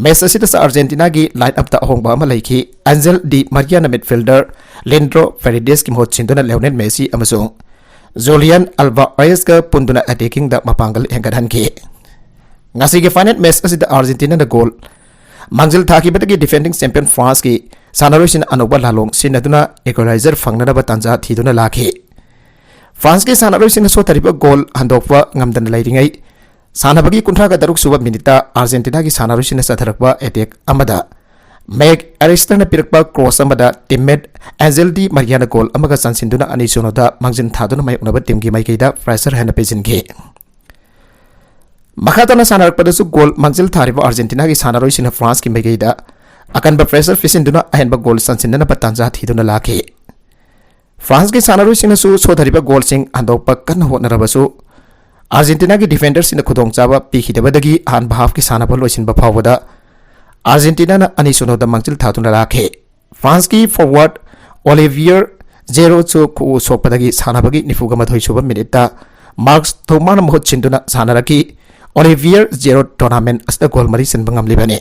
ꯃꯦꯆ ꯑꯁꯤꯗ ꯑꯥꯔꯖꯦꯟꯇꯤꯅꯥꯒꯤ ꯂꯥꯏꯟ ꯑꯞꯇ ꯑꯍꯣꯡꯕ ꯑꯃ ꯂꯩꯈꯤ꯫ ꯑꯦꯟꯖꯦꯜ ꯗꯤ ꯃꯥꯔꯤꯌꯥꯅ ꯃꯤꯗꯐꯤꯜꯗꯔ ꯂꯤꯟꯗ꯭ꯔꯣ ꯐꯦꯔꯤꯗꯦꯁꯀꯤ ꯃꯍꯨꯠ ꯁꯤꯟꯗꯨꯅ ꯂꯤꯑꯣꯅꯦꯜ ꯃꯦꯁꯤ ꯑꯃꯁꯨꯡ ꯖꯨꯂꯤꯌꯟ ꯑꯜꯚꯥꯔꯦꯖꯀ ꯄꯨꯟꯗꯨꯅ ꯑꯦꯇꯦꯀꯤꯡꯗ ꯃꯄꯥꯡꯒꯜ ꯍꯦꯟꯒꯠꯍꯟꯈꯤ꯫ ꯉꯁꯤꯒꯤ ꯐꯥꯏꯅꯦꯜ ꯃꯦꯆ ꯑꯁꯤꯗ ꯑꯥꯔꯖꯦꯟꯇꯤꯅꯥꯅ ꯒꯣꯜ ꯃꯥꯡꯖꯤꯜ ꯊꯥꯈꯤꯕꯗꯒꯤ ꯗꯤꯐꯦꯟꯗꯤꯡ ꯆꯦꯝꯄꯤꯌꯟ ꯐ꯭ꯔꯥꯟꯁꯀꯤ ꯁꯥꯟꯅꯔꯣꯏꯁꯤꯡꯅ ꯑꯅꯧꯕ ꯂꯥꯂꯣꯡ ꯁꯤꯖꯤꯟꯅꯗꯨꯅ ꯏꯀ꯭ꯋꯦꯂꯥꯏꯖꯔ ꯐꯪꯅꯅꯕ ꯇꯥꯟꯖꯥ ꯊꯤꯗꯨꯅ ꯂꯥꯛꯈꯤ꯫ ꯐ꯭ꯔꯥꯟꯁꯀꯤ ꯁꯥꯟꯅꯔꯣꯏꯁꯤꯡꯅ ꯁꯣꯊꯔꯤꯕ ꯒꯣꯜ ꯍꯟꯗꯣꯛꯄ ꯉꯝꯗꯅ ꯂꯩꯔꯤꯉꯩ, ꯁꯥꯟꯅꯕꯒꯤ ꯀꯨꯟꯊ꯭ꯔꯥꯒ ꯇꯔꯨꯛ ꯁꯨꯕ ꯃꯤꯅꯤꯠꯇ ꯑꯥꯔꯖꯦꯟꯇꯤꯅꯥꯒꯤ ꯁꯥꯟꯅꯔꯣꯏꯁꯤꯡꯅ ꯆꯠꯊꯔꯛꯄ ꯑꯦꯇꯦꯛ ꯑꯃꯗ ꯃꯦꯛ ꯑꯦꯔꯤꯁꯇꯔꯅ ꯄꯤꯔꯛꯄ ꯀ꯭ꯔꯣꯁ ꯑꯃꯗ ꯇꯤꯝꯃꯦꯠ ꯑꯦꯟꯖꯦꯜ ꯗꯤ ꯃꯥꯔꯤꯌꯥꯅ ꯒꯣꯜ ꯑꯃꯒ ꯆꯟꯁꯤꯟꯗꯨꯅ ꯑꯅꯤꯁꯨꯕꯗ ꯃꯥꯡꯖꯤꯟ ꯊꯥꯗꯨꯅ ꯃꯥꯌꯣꯛꯅꯕ ꯇꯤꯝꯒꯤ ꯃꯥꯏꯀꯩꯗ ꯄ꯭ꯔꯦꯁꯔ ꯍꯦꯟꯅ ꯄꯤꯁꯤꯟꯈꯤ꯫ ꯃꯈꯥ ꯇꯥꯅ ꯁꯥꯟꯅꯔꯛꯄꯗꯁꯨ ꯒꯣꯜ ꯃꯥꯡꯖꯤꯜ ꯊꯥꯔꯤꯕ ꯑꯥꯔꯖꯦꯟꯇꯤꯅꯥꯒꯤ ꯁꯥꯟꯅꯔꯣꯏꯁꯤꯡꯅ ꯐ꯭ꯔꯥꯟꯁꯀꯤ ꯃꯥꯏꯀꯩꯗ ꯑꯀꯟꯕ ꯄ꯭ꯔꯦꯁꯔ ꯄꯤꯁꯤꯟꯗꯨꯅ ꯑꯍꯦꯟꯕ ꯒꯣꯜ ꯆꯟꯁꯤꯟꯅꯅꯕ ꯇꯥꯟꯖꯥ ꯊꯤꯗꯨꯅ ꯂꯥꯛꯈꯤ꯫ ꯐ꯭ꯔꯥꯟꯁꯀꯤ ꯁꯥꯟꯅꯔꯣꯏꯁꯤꯡꯅꯁꯨ ꯁꯣꯊꯔꯤꯕ ꯒꯣꯜꯁꯤꯡ ꯍꯟꯗꯣꯛꯄ ꯀꯟꯅ ꯍꯣꯠꯅꯔꯕꯁꯨ, ꯑꯥꯔꯖꯦꯟꯇꯤꯅꯥꯒꯤ ꯗꯤꯐꯦꯟꯗꯔꯁꯤꯡꯅ ꯈꯨꯗꯣꯡꯆꯥꯕ ꯄꯤꯈꯤꯗꯕꯗꯒꯤ ꯑꯍꯥꯟꯕ ꯍꯥꯐꯀꯤ ꯁꯥꯟꯅꯕ ꯂꯣꯏꯁꯤꯟꯕ ꯐꯥꯎꯕꯗ ꯑꯥꯔꯖꯦꯟꯇꯤꯅꯥꯅ ꯑꯅꯤ ꯁꯨꯞꯅꯗ ꯃꯥꯡꯖꯤꯜ ꯊꯥꯗꯨꯅ ꯂꯥꯛꯈꯤ꯫ ꯐ꯭ꯔꯥꯟꯁꯀꯤ ꯐꯣꯔꯋꯥꯔꯗ ꯑꯣꯂꯤꯚꯤꯌꯔ ꯖꯦꯔꯣꯁꯨ ꯈꯨꯎ ꯁꯣꯛꯄꯗꯒꯤ ꯁꯥꯟꯅꯕꯒꯤ ꯅꯤꯐꯨꯒ ꯃꯥꯊꯣꯏ ꯁꯨꯕ ꯃꯤꯅꯤꯠꯇ ꯃꯥꯔꯛꯁ ꯊꯣꯃꯥꯅ ꯃꯍꯨꯠ ꯁꯤꯟꯗꯨꯅ ꯁꯥꯟꯅꯔꯛꯈꯤ꯫ ꯑꯣꯂꯤꯚꯤꯌꯔ ꯖꯦꯔꯣ ꯇꯣꯔꯅꯥꯃꯦꯟ ꯑꯁꯤꯗ ꯒꯣꯜ ꯃꯔꯤ ꯆꯟꯕ ꯉꯝꯂꯤꯕꯅꯤ꯫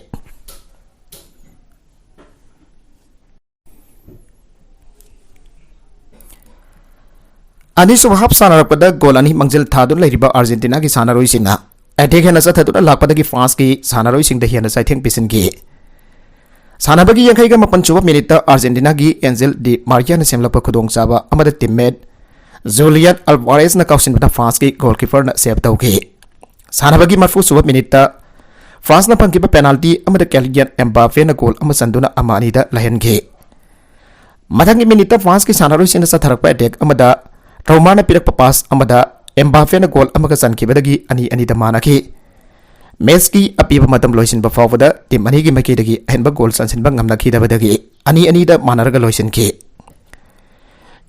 ꯑꯅꯤꯁꯨꯕ ꯍꯥꯞ ꯁꯥꯟꯅꯔꯛꯄꯗ ꯒꯣꯜ ꯑꯅꯤ ꯃꯥꯡꯖꯤꯜ ꯊꯥꯗꯨꯅ ꯂꯩꯔꯤꯕ ꯑꯥꯔꯖꯦꯟꯇꯤꯅꯥꯒꯤ ꯁꯥꯟꯅꯔꯣꯏꯁꯤꯡꯅ ꯑꯦꯇꯦꯛ ꯍꯦꯟꯅ ꯆꯠꯊꯗꯨꯅ ꯂꯥꯛꯄꯗꯒꯤ ꯐ꯭ꯔꯥꯟꯁꯀꯤ ꯁꯥꯟꯅꯔꯣꯏꯁꯤꯡꯗ ꯍꯦꯟꯅ ꯆꯩꯊꯦꯡ ꯄꯤꯁꯤꯟꯈꯤ꯫ ꯁꯥꯟꯅꯕꯒꯤ ꯌꯥꯡꯈꯩꯒ ꯃꯥꯄꯟ ꯁꯨꯕ ꯃꯤꯅꯤꯠꯇ ꯑꯥꯔꯖꯦꯟꯇꯤꯅꯥꯒꯤ ꯑꯦꯟꯖꯦꯜ ꯗꯤ ꯃꯥꯔꯤꯌꯥꯅ ꯁꯦꯝꯂꯛꯄ ꯈꯨꯗꯣꯡꯆꯥꯕ ꯑꯃꯗ ꯇꯤꯝꯃꯦꯠ ꯖꯨꯂꯤꯌꯟ ꯑꯜꯚꯥꯔꯦꯖꯅ ꯀꯥꯎꯁꯤꯟꯕꯅ ꯐ꯭ꯔꯥꯟꯁꯀꯤ ꯒꯣꯜꯀꯤꯄꯔꯅ ꯁꯦꯚ ꯇꯧꯈꯤ꯫ ꯁꯥꯟꯅꯕꯒꯤ ꯃꯔꯤꯐꯨ ꯁꯨꯕ ꯃꯤꯅꯤꯠꯇ ꯐ꯭ꯔꯥꯟꯁꯅ ꯐꯪꯈꯤꯕ ꯄꯦꯅꯥꯜꯇꯤ ꯑꯃꯗ ꯀꯦꯂꯤꯌꯟ ꯑꯦꯝꯕꯥꯄꯦꯅ ꯒꯣꯜ ꯑꯃ ꯆꯟꯗꯨꯅ ꯑꯃ ꯑꯅꯤꯗ ꯂꯩꯍꯟꯈꯤ꯫ ꯃꯊꯪꯒꯤ ꯃꯤꯅꯤꯠꯇ ꯐ꯭ꯔꯥꯟꯁꯀꯤ ꯁꯥꯟꯅꯔꯣꯏꯁꯤꯡꯅ ꯆꯠꯊꯔꯛꯄ ꯑꯦꯇꯦꯛ ꯑꯃꯗ ꯊꯧꯃꯥꯅ ꯄꯤꯔꯛꯄ ꯄꯥꯁ ꯑꯃꯗ ꯑꯦꯝꯕꯥꯄꯦꯅ ꯒꯣꯜ ꯑꯃꯒ ꯆꯟꯈꯤꯕꯗꯒꯤ ꯑꯅꯤ ꯑꯅꯤꯗ ꯃꯥꯟꯅꯈꯤ꯫ ꯃꯦꯆꯀꯤ ꯑꯄꯤꯕ ꯃꯇꯝ ꯂꯣꯏꯁꯤꯟꯕ ꯐꯥꯎꯕꯗ ꯇꯤꯝ ꯑꯅꯤꯒꯤ ꯃꯥꯏꯀꯩꯗꯒꯤ ꯑꯍꯦꯟꯕ ꯒꯣꯜ ꯆꯟꯁꯤꯟꯕ ꯉꯝꯅꯈꯤꯗꯕꯗꯒꯤ ꯑꯅꯤ ꯑꯅꯤꯗ ꯃꯥꯟꯅꯔꯒ ꯂꯣꯏꯁꯤꯟꯈꯤ꯫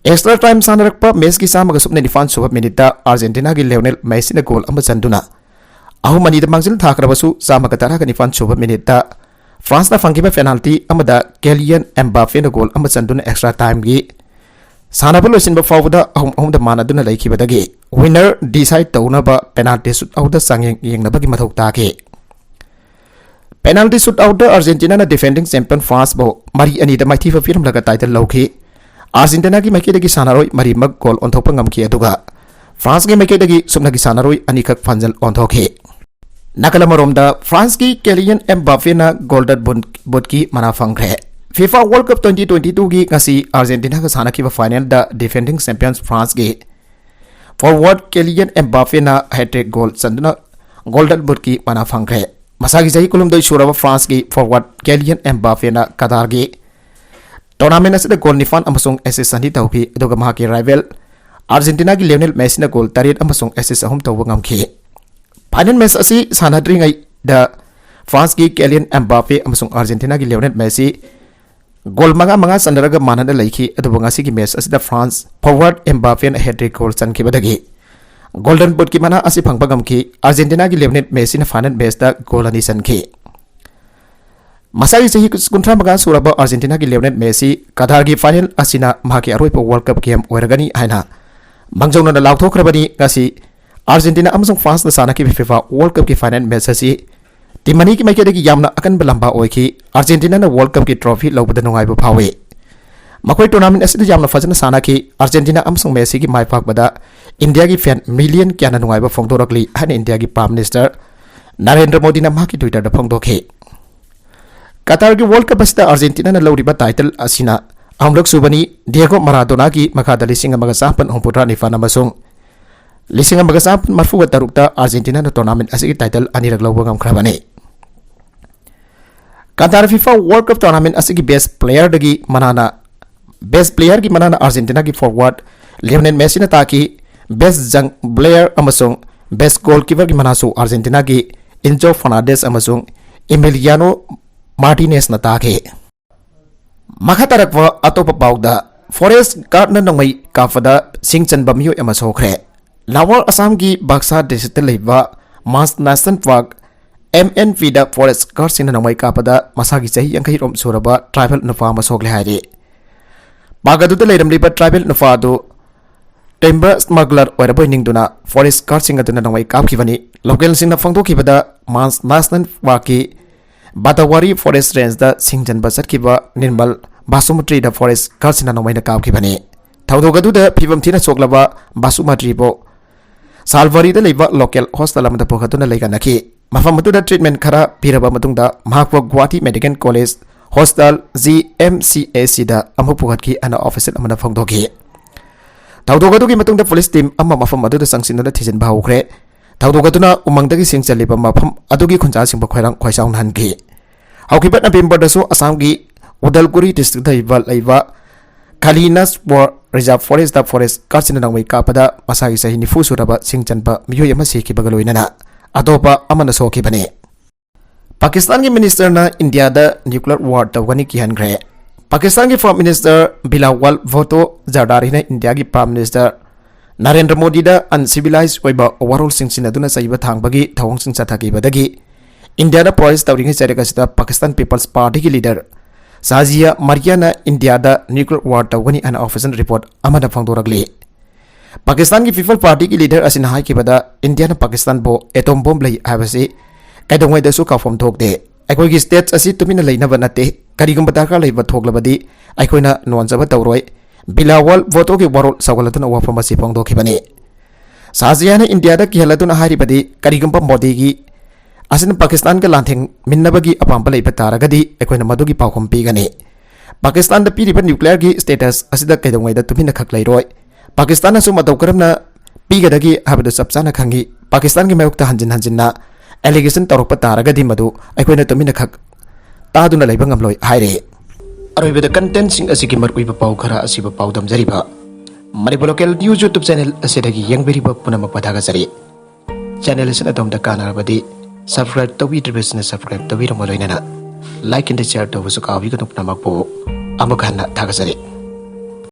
ꯑꯦꯛꯁꯇ꯭ꯔꯥ ꯇꯥꯏꯝ ꯁꯥꯟꯅꯔꯛꯄ ꯃꯦꯆꯀꯤ ꯆꯥꯝꯃꯒ ꯁꯨꯞꯅ ꯅꯤꯄꯥꯟ ꯁꯨꯕ ꯃꯤꯅꯤꯠꯇ ꯑꯥꯔꯖꯦꯟꯇꯤꯅꯥꯒꯤ ꯂꯤꯑꯣꯅꯦꯜ ꯃꯦꯁꯤꯅ ꯒꯣꯜ ꯑꯃ ꯆꯟꯗꯨꯅ ꯑꯍꯨꯝ ꯑꯅꯤꯗ ꯃꯥꯡꯖꯤꯜ ꯊꯥꯈ꯭ꯔꯕꯁꯨ, ꯆꯥꯝꯃꯒ ꯇꯔꯥꯒ ꯅꯤꯄꯥꯟ ꯁꯨꯕ ꯃꯤꯅꯤꯠꯇ ꯐ꯭ꯔꯥꯟꯁꯅ ꯐꯪꯈꯤꯕ ꯄꯦꯅꯥꯜꯇꯤ ꯑꯃꯗ ꯀꯦꯂꯤꯌꯟ ꯑꯦꯝꯕꯥꯄꯦꯅ ꯒꯣꯜ ꯑꯃ ꯆꯟꯗꯨꯅ ꯑꯦꯛꯁꯇ꯭ꯔꯥ ꯇꯥꯏꯝꯒꯤ ꯁꯥꯟꯅꯕ ꯂꯣꯏꯁꯤꯟꯕ ꯐꯥꯎꯕꯗ ꯑꯍꯨꯝ ꯑꯍꯨꯝꯗ ꯃꯥꯟꯅꯗꯨꯅ ꯂꯩꯈꯤꯕꯗꯒꯤ ꯋꯤꯟꯅꯔ ꯗꯤꯁꯥꯏꯗ ꯇꯧꯅꯕ ꯄꯦꯅꯥꯜꯇꯤ ꯁꯨꯠ ꯑꯥꯎꯠꯇ ꯆꯥꯡꯌꯦꯡ ꯌꯦꯡꯅꯕꯒꯤ ꯃꯊꯧ ꯇꯥꯈꯤ꯫ Penalty shootout ꯗ ꯑꯥꯔꯖꯦꯟꯇꯤꯅꯥꯅ defending champion ꯐ꯭ꯔꯥꯟꯁꯄꯨ ꯃꯔꯤ ꯑꯅꯤꯗ ꯃꯥꯏꯊꯤꯕ ꯄꯤꯔꯝꯂꯒ title ꯂꯧꯈꯤ꯫ ꯑꯥꯔꯖꯦꯟꯇꯤꯅꯥꯒꯤ ꯃꯥꯏꯀꯩꯗꯒꯤ ꯁꯥꯟꯅꯔꯣꯏ ꯃꯔꯤꯃꯛ goal ꯑꯣꯟꯊꯣꯛꯄ ꯉꯝꯈꯤ, ꯑꯗꯨꯒ ꯐ꯭ꯔꯥꯟꯁꯀꯤ ꯃꯥꯏꯀꯩꯗꯒꯤ ꯁꯨꯞꯅꯒꯤ ꯁꯥꯟꯅꯔꯣꯏ ꯑꯅꯤꯈꯛ ꯐꯥꯏꯅꯦꯜ ꯑꯣꯟꯊꯣꯛꯈꯤ꯫ ꯅꯥꯀꯜ ꯑꯃꯔꯣꯝꯗ, ꯐ꯭ꯔꯥꯟꯁꯀꯤ ꯀꯦꯂꯤꯌꯟ ꯑꯦꯝꯕꯥꯄꯦꯅ ꯒꯣꯜꯗꯟ ꯕꯨꯠꯀꯤ ꯃꯅꯥ ꯐꯪꯈ꯭ꯔꯦ꯫ ꯐꯤꯐꯥ ꯋꯥꯔꯜ ꯀꯞ twenty twenty two ꯒꯤ ꯉꯁꯤ ꯑꯥꯔꯖꯦꯟꯇꯤꯅꯥꯒ ꯁꯥꯟꯅꯈꯤꯕ ꯐꯥꯏꯅꯦꯜꯗ defending champions ꯐ꯭ꯔꯥꯟꯁꯀꯤ forward ꯀꯦꯂꯤꯌꯟ ꯑꯦꯝꯕꯥꯄꯦꯅ hat-trick goal ꯆꯟꯗꯨꯅ ꯒꯣꯜꯗꯟ ꯕꯨꯠꯀꯤ ꯃꯅꯥ ꯐꯪꯈ꯭ꯔꯦ꯫ ꯃꯁꯥꯒꯤ ꯆꯍꯤ ꯀꯨꯟꯍꯨꯝꯗꯣꯏ ꯁꯨꯔꯕ ꯐ꯭ꯔꯥꯟꯁꯀꯤ forward ꯀꯦꯂꯤꯌꯟ ꯑꯦꯝꯕꯥꯄꯦꯅ ꯀꯇꯥꯔꯒꯤ tournament ꯑꯁꯤꯗ goal ꯅꯤꯄꯥꯟ ꯑꯃꯁꯨꯡ assist ꯑꯅꯤ ꯇꯧꯈꯤ, ꯑꯗꯨꯒ ꯃꯍꯥꯛꯀꯤ rival ꯑꯥꯔꯖꯦꯟꯇꯤꯅꯥꯒꯤ ꯂꯤꯑꯣꯅꯦꯜ ꯃꯦꯁꯤꯅ goal ꯇꯔꯦꯠ ꯑꯃꯁꯨꯡ assist ꯑꯍꯨꯝ ꯇꯧꯕ ꯉꯝꯈꯤ꯫ Final match ꯑꯁꯤ ꯁꯥꯟꯅꯗ꯭ꯔꯤꯉꯩꯗ ꯐ꯭ꯔꯥꯟꯁꯀꯤ ꯀꯦꯂꯤꯌꯟ ꯑꯦꯝꯕꯥꯄꯦ ꯑꯃꯁꯨꯡ ꯑꯥꯔꯖꯦꯟꯇꯤꯅꯥꯒꯤ ꯂꯤꯑꯣꯅꯦꯜ ꯃꯦꯁꯤ goal ꯃꯉꯥ ꯃꯉꯥ ꯆꯟꯅꯔꯒ ꯃꯥꯟꯅꯅ ꯂꯩꯈꯤ, ꯑꯗꯨꯕꯨ ꯉꯁꯤꯒꯤ match ꯑꯁꯤꯗ ꯐ꯭ꯔꯥꯟꯁ forward ꯑꯦꯝꯕꯥꯄꯦꯅ hat-trick goal ꯆꯟꯈꯤꯕꯗꯒꯤ ꯒꯣꯜꯗꯟ ꯕꯨꯠꯀꯤ ꯃꯅꯥ ꯑꯁꯤ ꯐꯪꯕ ꯉꯝꯈꯤ꯫ ꯑꯥꯔꯖꯦꯟꯇꯤꯅꯥꯒꯤ ꯂꯤꯑꯣꯅꯦꯜ ꯃꯦꯁꯤꯅ final match ꯇ goal ꯑꯅꯤ ꯆꯟꯈꯤ꯫ ꯃꯁꯥꯒꯤ ꯆꯍꯤ ꯀꯨꯟꯊ꯭ꯔꯥ ꯃꯉꯥ ꯁꯨꯔꯕ ꯑꯥꯔꯖꯦꯟꯇꯤꯅꯥꯒꯤ ꯂꯤꯑꯣꯅꯦꯜ ꯃꯦꯁꯤ ꯀꯇꯥꯔꯒꯤ final ꯑꯁꯤꯅ ꯃꯍꯥꯛꯀꯤ ꯑꯔꯣꯏꯕ world cup game ꯑꯣꯏꯔꯒꯅꯤ ꯍꯥꯏꯅ ꯃꯥꯡꯖꯧꯅꯅ ꯂꯥꯎꯊꯣꯛꯈ꯭ꯔꯕꯅꯤ꯫ ꯉꯁꯤ ꯑꯥꯔꯖꯦꯟꯇꯤꯅꯥ ꯑꯃꯁꯨꯡ ꯐ꯭ꯔꯥꯟꯁꯅ ꯁꯥꯟꯅꯈꯤꯕ ꯐꯤꯐꯥ ꯋꯥꯔꯜ ꯀꯞꯀꯤ final match ꯑꯁꯤ team ꯑꯅꯤꯒꯤ ꯃꯥꯏꯀꯩꯗꯒꯤ ꯌꯥꯝꯅ ꯑꯀꯟꯕ ꯂꯝꯕꯥ ꯑꯣꯏꯈꯤ꯫ ꯑꯥꯔꯖꯦꯟꯇꯤꯅꯥꯅ world cupꯀꯤ trophy ꯂꯧꯕꯗ ꯅꯨꯡꯉꯥꯏꯕ ꯐꯥꯎꯏ꯫ ꯃꯈꯣꯏ tournament ꯑꯁꯤꯗ ꯌꯥꯝꯅ ꯐꯖꯅ ꯁꯥꯟꯅꯈꯤ꯫ ꯑꯥꯔꯖꯦꯟꯇꯤꯅꯥ ꯑꯃꯁꯨꯡ ꯃꯦꯁꯤꯒꯤ ꯃꯥꯏ ꯄꯥꯛꯄꯗ ꯏꯟꯗꯤꯌꯥꯒꯤ fan million ꯀꯌꯥꯅ ꯅꯨꯡꯉꯥꯏꯕ ꯐꯣꯡꯗꯣꯔꯛꯂꯤ ꯍꯥꯏꯅ ꯏꯟꯗꯤꯌꯥꯒꯤ Prime Minister ꯅꯔꯦꯟꯗ꯭ꯔ ꯃꯣꯗꯤꯅ ꯃꯍꯥꯛꯀꯤ Twitter ꯗ ꯐꯣꯡꯗꯣꯛꯈꯤ꯫ ꯀꯇꯥꯔꯒꯤ world cup ꯑꯁꯤꯗ ꯑꯥꯔꯖꯦꯟꯇꯤꯅꯥꯅ ꯂꯧꯔꯤꯕ title ꯑꯁꯤꯅ ꯑꯍꯨꯝꯂꯛ ꯁꯨꯕꯅꯤ꯫ ꯗꯤꯌꯦꯒꯣ ꯃꯥꯔꯥꯗꯣꯅꯥꯒꯤ ꯃꯈꯥꯗ ꯂꯤꯁꯤꯡ ꯑꯃꯒ ꯆꯥꯃꯥꯄꯟ ꯍꯨꯝꯐꯨꯇꯔꯥ ꯅꯤꯄꯥꯟ ꯑꯃꯁꯨꯡ ꯂꯤꯁꯤꯡ ꯑꯃꯒ ꯆꯥꯃꯥꯄꯟ ꯃꯔꯤꯐꯨꯇꯔꯨꯛꯇ ꯑꯥꯔꯖꯦꯟꯇꯤꯅꯥꯅ tournament ꯑꯁꯤꯒꯤ title ꯑꯅꯤꯔꯛ ꯂꯧꯕ ꯉꯝꯈ꯭ꯔꯕꯅꯤ꯫ Qatar FIFA world cup tournament ꯑꯁꯤꯒꯤ best player ꯗꯒꯤ ꯃꯅꯥꯅ best player ꯒꯤ ꯃꯅꯥꯅ ꯑꯥꯔꯖꯦꯟꯇꯤꯅꯥꯒꯤ forward ꯂꯤꯑꯣꯅꯦꯜ ꯃꯦꯁꯤꯅ ꯇꯥꯈꯤ꯫ Best young player ꯑꯃꯁꯨꯡ best goalkeeper ꯒꯤ ꯃꯅꯥꯁꯨ ꯑꯥꯔꯖꯦꯟꯇꯤꯅꯥꯒꯤ ꯏꯟꯖꯣ ꯐꯔꯅꯥꯟꯗꯦꯁ ꯑꯃꯁꯨꯡ ꯏꯃꯤꯂꯤꯌꯥꯅꯣ ꯃꯥꯔꯇꯤꯅꯦꯁꯅ ꯇꯥꯈꯤ꯫ ꯃꯈꯥ ꯇꯥꯔꯛꯄ ꯑꯇꯣꯞꯄ ꯄꯥꯎꯗ, forest guard ꯅ ꯅꯣꯡꯃꯩ ꯀꯥꯞꯄꯗ ꯁꯤꯡ ꯆꯟꯕ ꯃꯤꯑꯣꯏ ꯑꯃ ꯁꯣꯛꯈ꯭ꯔꯦ꯫ Lower Assam ꯒꯤ ꯕꯥꯛꯁꯥ district ꯇ ꯂꯩꯕ ꯃꯥꯟꯁ National Park, M N P ꯗ forest guard ꯁꯤꯡꯅ ꯅꯣꯡꯃꯩ ꯀꯥꯞꯄꯗ ꯃꯁꯥꯒꯤ ꯆꯍꯤ ꯌꯥꯡꯈꯩ ꯔꯣꯝ ꯁꯨꯔꯕ tribal ꯅꯨꯄꯥ ꯑꯃ ꯁꯣꯛꯂꯦ ꯍꯥꯏꯔꯤ꯫ Park ꯑꯗꯨꯗ ꯂꯩꯔꯝꯂꯤꯕ tribal ꯅꯨꯄꯥ ꯑꯗꯨ timber smuggler ꯑꯣꯏꯔꯕꯣꯏ ꯅꯤꯡꯗꯨꯅ forest guard ꯁꯤꯡ ꯑꯗꯨꯅ ꯅꯣꯡꯃꯩ ꯀꯥꯞꯈꯤꯕꯅꯤ꯫ Local ꯁꯤꯡꯅ ꯐꯣꯡꯗꯣꯛꯈꯤꯕꯗ, ꯃꯥꯟꯁ National Park ꯀꯤ ꯕꯥꯇꯥꯋꯥꯔꯤ ꯐꯣꯔꯦꯁ ꯔꯦꯟꯖꯇ ꯁꯤꯡ ꯆꯟꯕ ꯆꯠꯈꯤꯕ ꯅꯤꯔꯃꯜ ꯕꯥꯁꯨꯃꯇ꯭ꯔꯤꯗ ꯐꯣꯔꯦꯁ ꯒꯥꯔꯗꯁꯤꯡꯅ ꯅꯣꯡꯃꯩꯅ ꯀꯥꯞꯈꯤꯕꯅꯤ꯫ ꯊꯧꯗꯣꯛ ꯑꯗꯨꯗ ꯐꯤꯕꯝ ꯊꯤꯅ ꯁꯣꯛꯂꯕ ꯕꯥꯁꯨꯃꯇ꯭ꯔꯤꯕꯨ ꯁꯥꯜꯕꯥꯔꯤꯗ ꯂꯩꯕ ꯂꯣꯀꯦꯜ ꯍꯣꯁꯄꯤꯇꯥꯜ ꯑꯃꯗ ꯄꯨꯈꯠꯇꯨꯅ ꯂꯩꯒꯅꯈꯤ꯫ ꯃꯐꯝ ꯑꯗꯨꯗ ꯇ꯭ꯔꯤꯠꯃꯦꯟ ꯈꯔ ꯄꯤꯔꯕ ꯃꯇꯨꯡꯗ ꯃꯍꯥꯛꯄꯨ Guwahati medical college hospital, G M C S ꯁꯤꯗ ꯑꯃꯨꯛ ꯄꯨꯈꯠꯈꯤ ꯍꯥꯏꯅ ꯑꯣꯐꯤꯁꯤꯌꯦꯜ ꯑꯃꯅ ꯐꯣꯡꯗꯣꯛꯈꯤ꯫ ꯊꯧꯗꯣꯛ ꯑꯗꯨꯒꯤ ꯃꯇꯨꯡꯗ ꯄꯨꯂꯤꯁ ꯇꯤꯝ ꯑꯃ ꯃꯐꯝ ꯑꯗꯨꯗ ꯆꯪꯁꯤꯟꯗꯨꯅ ꯊꯤꯖꯤꯟꯕ ꯍꯧꯈ꯭ꯔꯦ꯫ ꯊꯧꯗꯣꯛ ꯑꯗꯨꯅ ꯎꯃꯪꯗꯒꯤ ꯁꯤꯡ ꯆꯜꯂꯤꯕ ꯃꯐꯝ ꯑꯗꯨꯒꯤ ꯈꯨꯟꯖꯥꯁꯤꯡꯕꯨ ꯈꯣꯏꯔꯥꯡ ꯈꯣꯏꯁꯥꯎꯅꯍꯟꯈꯤ꯫ ꯍꯧꯈꯤꯕ ꯅꯕꯦꯝꯕꯔꯗꯁꯨ ꯑꯁꯥꯝꯒꯤ ꯎꯗꯜꯒꯨꯔꯤ ꯗꯤꯁꯇ꯭ꯔꯤꯛꯇ ꯂꯩꯕ, ꯂꯩꯕ ꯀꯥꯂꯤꯅꯥꯁꯄꯨꯔ ꯔꯤꯖꯥꯔꯚ ꯐꯣꯔꯦꯁꯇ ꯐꯣꯔꯦꯁ ꯒꯥꯔꯗꯁꯤꯡꯅ ꯅꯣꯡꯃꯩ ꯀꯥꯞꯄꯗ ꯃꯁꯥꯒꯤ ꯆꯍꯤ ꯅꯤꯐꯨ ꯁꯨꯔꯕ ꯁꯤꯡ ꯆꯟꯕ ꯃꯤꯑꯣꯏ ꯑꯃ ꯁꯤꯈꯤꯕꯒ ꯂꯣꯏꯅꯅ ꯑꯇꯣꯞꯄ ꯑꯃꯅ ꯁꯣꯛꯈꯤꯕꯅꯤ꯫ ꯄꯥꯀꯤꯁꯇꯥꯟꯒꯤ ꯃꯤꯅꯤꯁꯇꯔꯅ ꯏꯟꯗꯤꯌꯥꯗ ꯅ꯭ꯌꯨꯀ꯭ꯂꯤꯌꯔ ꯋꯥꯔ ꯇꯧꯒꯅꯤ ꯀꯤꯍꯟꯈ꯭ꯔꯦ꯫ ꯄꯥꯀꯤꯁꯇꯥꯟꯒꯤ ꯐꯣꯔꯃꯔ ꯃꯤꯅꯤꯁꯇꯔ ꯕꯤꯂꯥꯋꯜ ꯚꯨꯠꯇꯣ ꯖꯔꯗꯥꯔꯤꯅ ꯏꯟꯗꯤꯌꯥꯒꯤ ꯄ꯭ꯔꯥꯏꯝ ꯃꯤꯅꯤꯁꯇꯔ ꯅꯔꯦꯟꯗ꯭ꯔ ꯃꯣꯗꯤꯗ ꯑꯟꯁꯤꯚꯤꯂꯥꯏꯖ ꯑꯣꯏꯕ ꯋꯥꯔꯣꯜꯁꯤꯡ ꯁꯤꯖꯤꯟꯅꯗꯨꯅ ꯆꯩꯕ ꯊꯥꯡꯕꯒꯤ ꯊꯧꯑꯣꯡꯁꯤꯡ ꯆꯠꯊꯈꯤꯕꯗꯒꯤ ꯏꯟꯗꯤꯌꯥꯅ ꯄ꯭ꯔꯣꯇꯦꯁ ꯇꯧꯔꯤꯉꯩ ꯆꯩꯔꯛ ꯑꯁꯤꯗ ꯄꯥꯀꯤꯁꯇꯥꯟ ꯄꯤꯄꯜꯁ ꯄꯥꯔꯇꯤꯒꯤ ꯂꯤꯗꯔ ꯁꯥꯖꯤꯌꯥ ꯃꯔꯤꯌꯥꯅ ꯏꯟꯗꯤꯌꯥꯗ ꯅ꯭ꯌꯨꯀ꯭ꯂꯤꯌꯔ ꯋꯥꯔ ꯇꯧꯒꯅꯤ ꯍꯥꯏꯅ ꯑꯣꯐꯤꯁꯤꯌꯦꯜ ꯔꯤꯄꯣꯔꯠ ꯑꯃꯗ ꯐꯣꯡꯗꯣꯔꯛꯂꯤ꯫ ꯄꯥꯀꯤꯁꯇꯥꯟꯒꯤ ꯄꯤꯄꯜ ꯄꯥꯔꯇꯤꯒꯤ ꯂꯤꯗꯔ ꯑꯁꯤꯅ ꯍꯥꯏꯈꯤꯕꯗ, ꯏꯟꯗꯤꯌꯥꯅ ꯄꯥꯀꯤꯁꯇꯥꯟꯕꯨ ꯑꯦꯇꯣꯝ ꯕꯣꯝ ꯂꯩ ꯍꯥꯏꯕꯁꯤ ꯀꯩꯗꯧꯉꯩꯗꯁꯨ ꯀꯥꯎꯐꯝ ꯊꯣꯛꯇꯦ꯫ ꯑꯩꯈꯣꯏꯒꯤ ꯁ꯭ꯇꯦꯠꯁ ꯑꯁꯤ ꯇꯨꯃꯤꯟꯅ ꯂꯩꯅꯕ ꯅꯠꯇꯦ꯫ ꯀꯔꯤꯒꯨꯝꯕ ꯗꯔꯀꯥꯔ ꯂꯩꯕ ꯊꯣꯛꯂꯕꯗꯤ ꯑꯩꯈꯣꯏꯅ ꯅꯨꯡꯉꯥꯏꯖꯕ ꯇꯧꯔꯣꯏ꯫ ꯕꯤꯂꯥꯋꯜ ꯚꯨꯠꯇꯣꯒꯤ ꯋꯥꯔꯣꯜ ꯁꯧꯒꯠꯂꯗꯨꯅ ꯋꯥꯐꯝ ꯑꯁꯤ ꯐꯣꯡꯗꯣꯛꯈꯤꯕꯅꯤ꯫ ꯁꯥꯖꯤꯌꯥꯅ ꯏꯟꯗꯤꯌꯥꯗ ꯀꯤꯍꯜꯂꯗꯨꯅ ꯍꯥꯏꯔꯤꯕꯗꯤ, ꯀꯔꯤꯒꯨꯝꯕ ꯃꯣꯗꯤꯒꯤ ꯑꯁꯤꯅ ꯄꯥꯀꯤꯁꯇꯥꯟꯒ ꯂꯥꯟꯊꯦꯡꯃꯤꯟꯅꯕꯒꯤ ꯑꯄꯥꯝꯕ ꯂꯩꯕ ꯇꯥꯔꯒꯗꯤ ꯑꯩꯈꯣꯏꯅ ꯃꯗꯨꯒꯤ ꯄꯥꯎꯈꯨꯝ ꯄꯤꯒꯅꯤ꯫ ꯄꯥꯀꯤꯁꯇꯥꯟꯗ ꯄꯤꯔꯤꯕ ꯅ꯭ꯌꯨꯀ꯭ꯂꯤꯌꯔꯒꯤ ꯁ꯭ꯇꯦꯇꯁ ꯑꯁꯤꯗ ꯀꯩꯗꯧꯉꯩꯗ ꯇꯨꯃꯤꯟꯅ ꯈꯛ ꯂꯩꯔꯣꯏ꯫ ꯄꯥꯀꯤꯁꯇꯥꯟꯅꯁꯨ ꯃꯇꯧ ꯀꯔꯝꯅ ꯄꯤꯒꯗꯒꯦ ꯍꯥꯏꯕꯗꯨ ꯆꯞ ꯆꯥꯅ ꯈꯪꯏ꯫ ꯄꯥꯀꯤꯁꯇꯥꯟꯒꯤ ꯃꯥꯌꯣꯛꯇ ꯍꯟꯖꯤꯟ ꯍꯟꯖꯤꯟꯅ ꯑꯦꯂꯤꯒꯦꯁꯟ ꯇꯧꯔꯛꯄ ꯇꯥꯔꯒꯗꯤ ꯃꯗꯨ ꯑꯩꯈꯣꯏꯅ ꯇꯨꯃꯤꯟꯅ ꯈꯛ ꯇꯥꯗꯨꯅ ꯂꯩꯕ ꯉꯝꯂꯣꯏ ꯍꯥꯏꯔꯤ꯫ ꯑꯔꯣꯏꯕꯗ ꯀꯟꯇꯦꯟꯠꯁꯤꯡ ꯑꯁꯤꯒꯤ ꯃꯔꯨꯑꯣꯏꯕ ꯄꯥꯎ ꯈꯔ ꯑꯁꯤꯕꯨ ꯄꯥꯎꯗꯝꯖꯔꯤꯕ Manipur local news YouTube channel ꯑꯁꯤꯗꯒꯤ ꯌꯦꯡꯕꯤꯔꯤꯕ ꯄꯨꯝꯅꯃꯛꯄꯨ ꯊꯥꯒꯠꯆꯔꯤ꯫ ꯆꯦꯅꯦꯜ ꯑꯁꯤꯅ ꯑꯗꯣꯝꯗ ꯀꯥꯟꯅꯔꯕꯗꯤ ꯁꯕꯁꯀ꯭ꯔꯥꯏꯕ ꯇꯧꯕꯤꯗ꯭ꯔꯤꯕꯁꯤꯡꯅ ꯁꯕꯁꯀ꯭ꯔꯥꯏꯕ ꯇꯧꯕꯤꯔꯝꯕ ꯂꯣꯏꯅꯅ ꯂꯥꯏꯛ ꯑꯦꯟ ꯁꯤꯌꯔ ꯇꯧꯕꯁꯨ ꯀꯥꯎꯕꯤꯒꯅꯨ꯫ ꯄꯨꯝꯅꯃꯛꯄꯨ ꯑꯃꯨꯛ ꯍꯟꯅ ꯊꯥꯒꯠꯆꯔꯤ꯫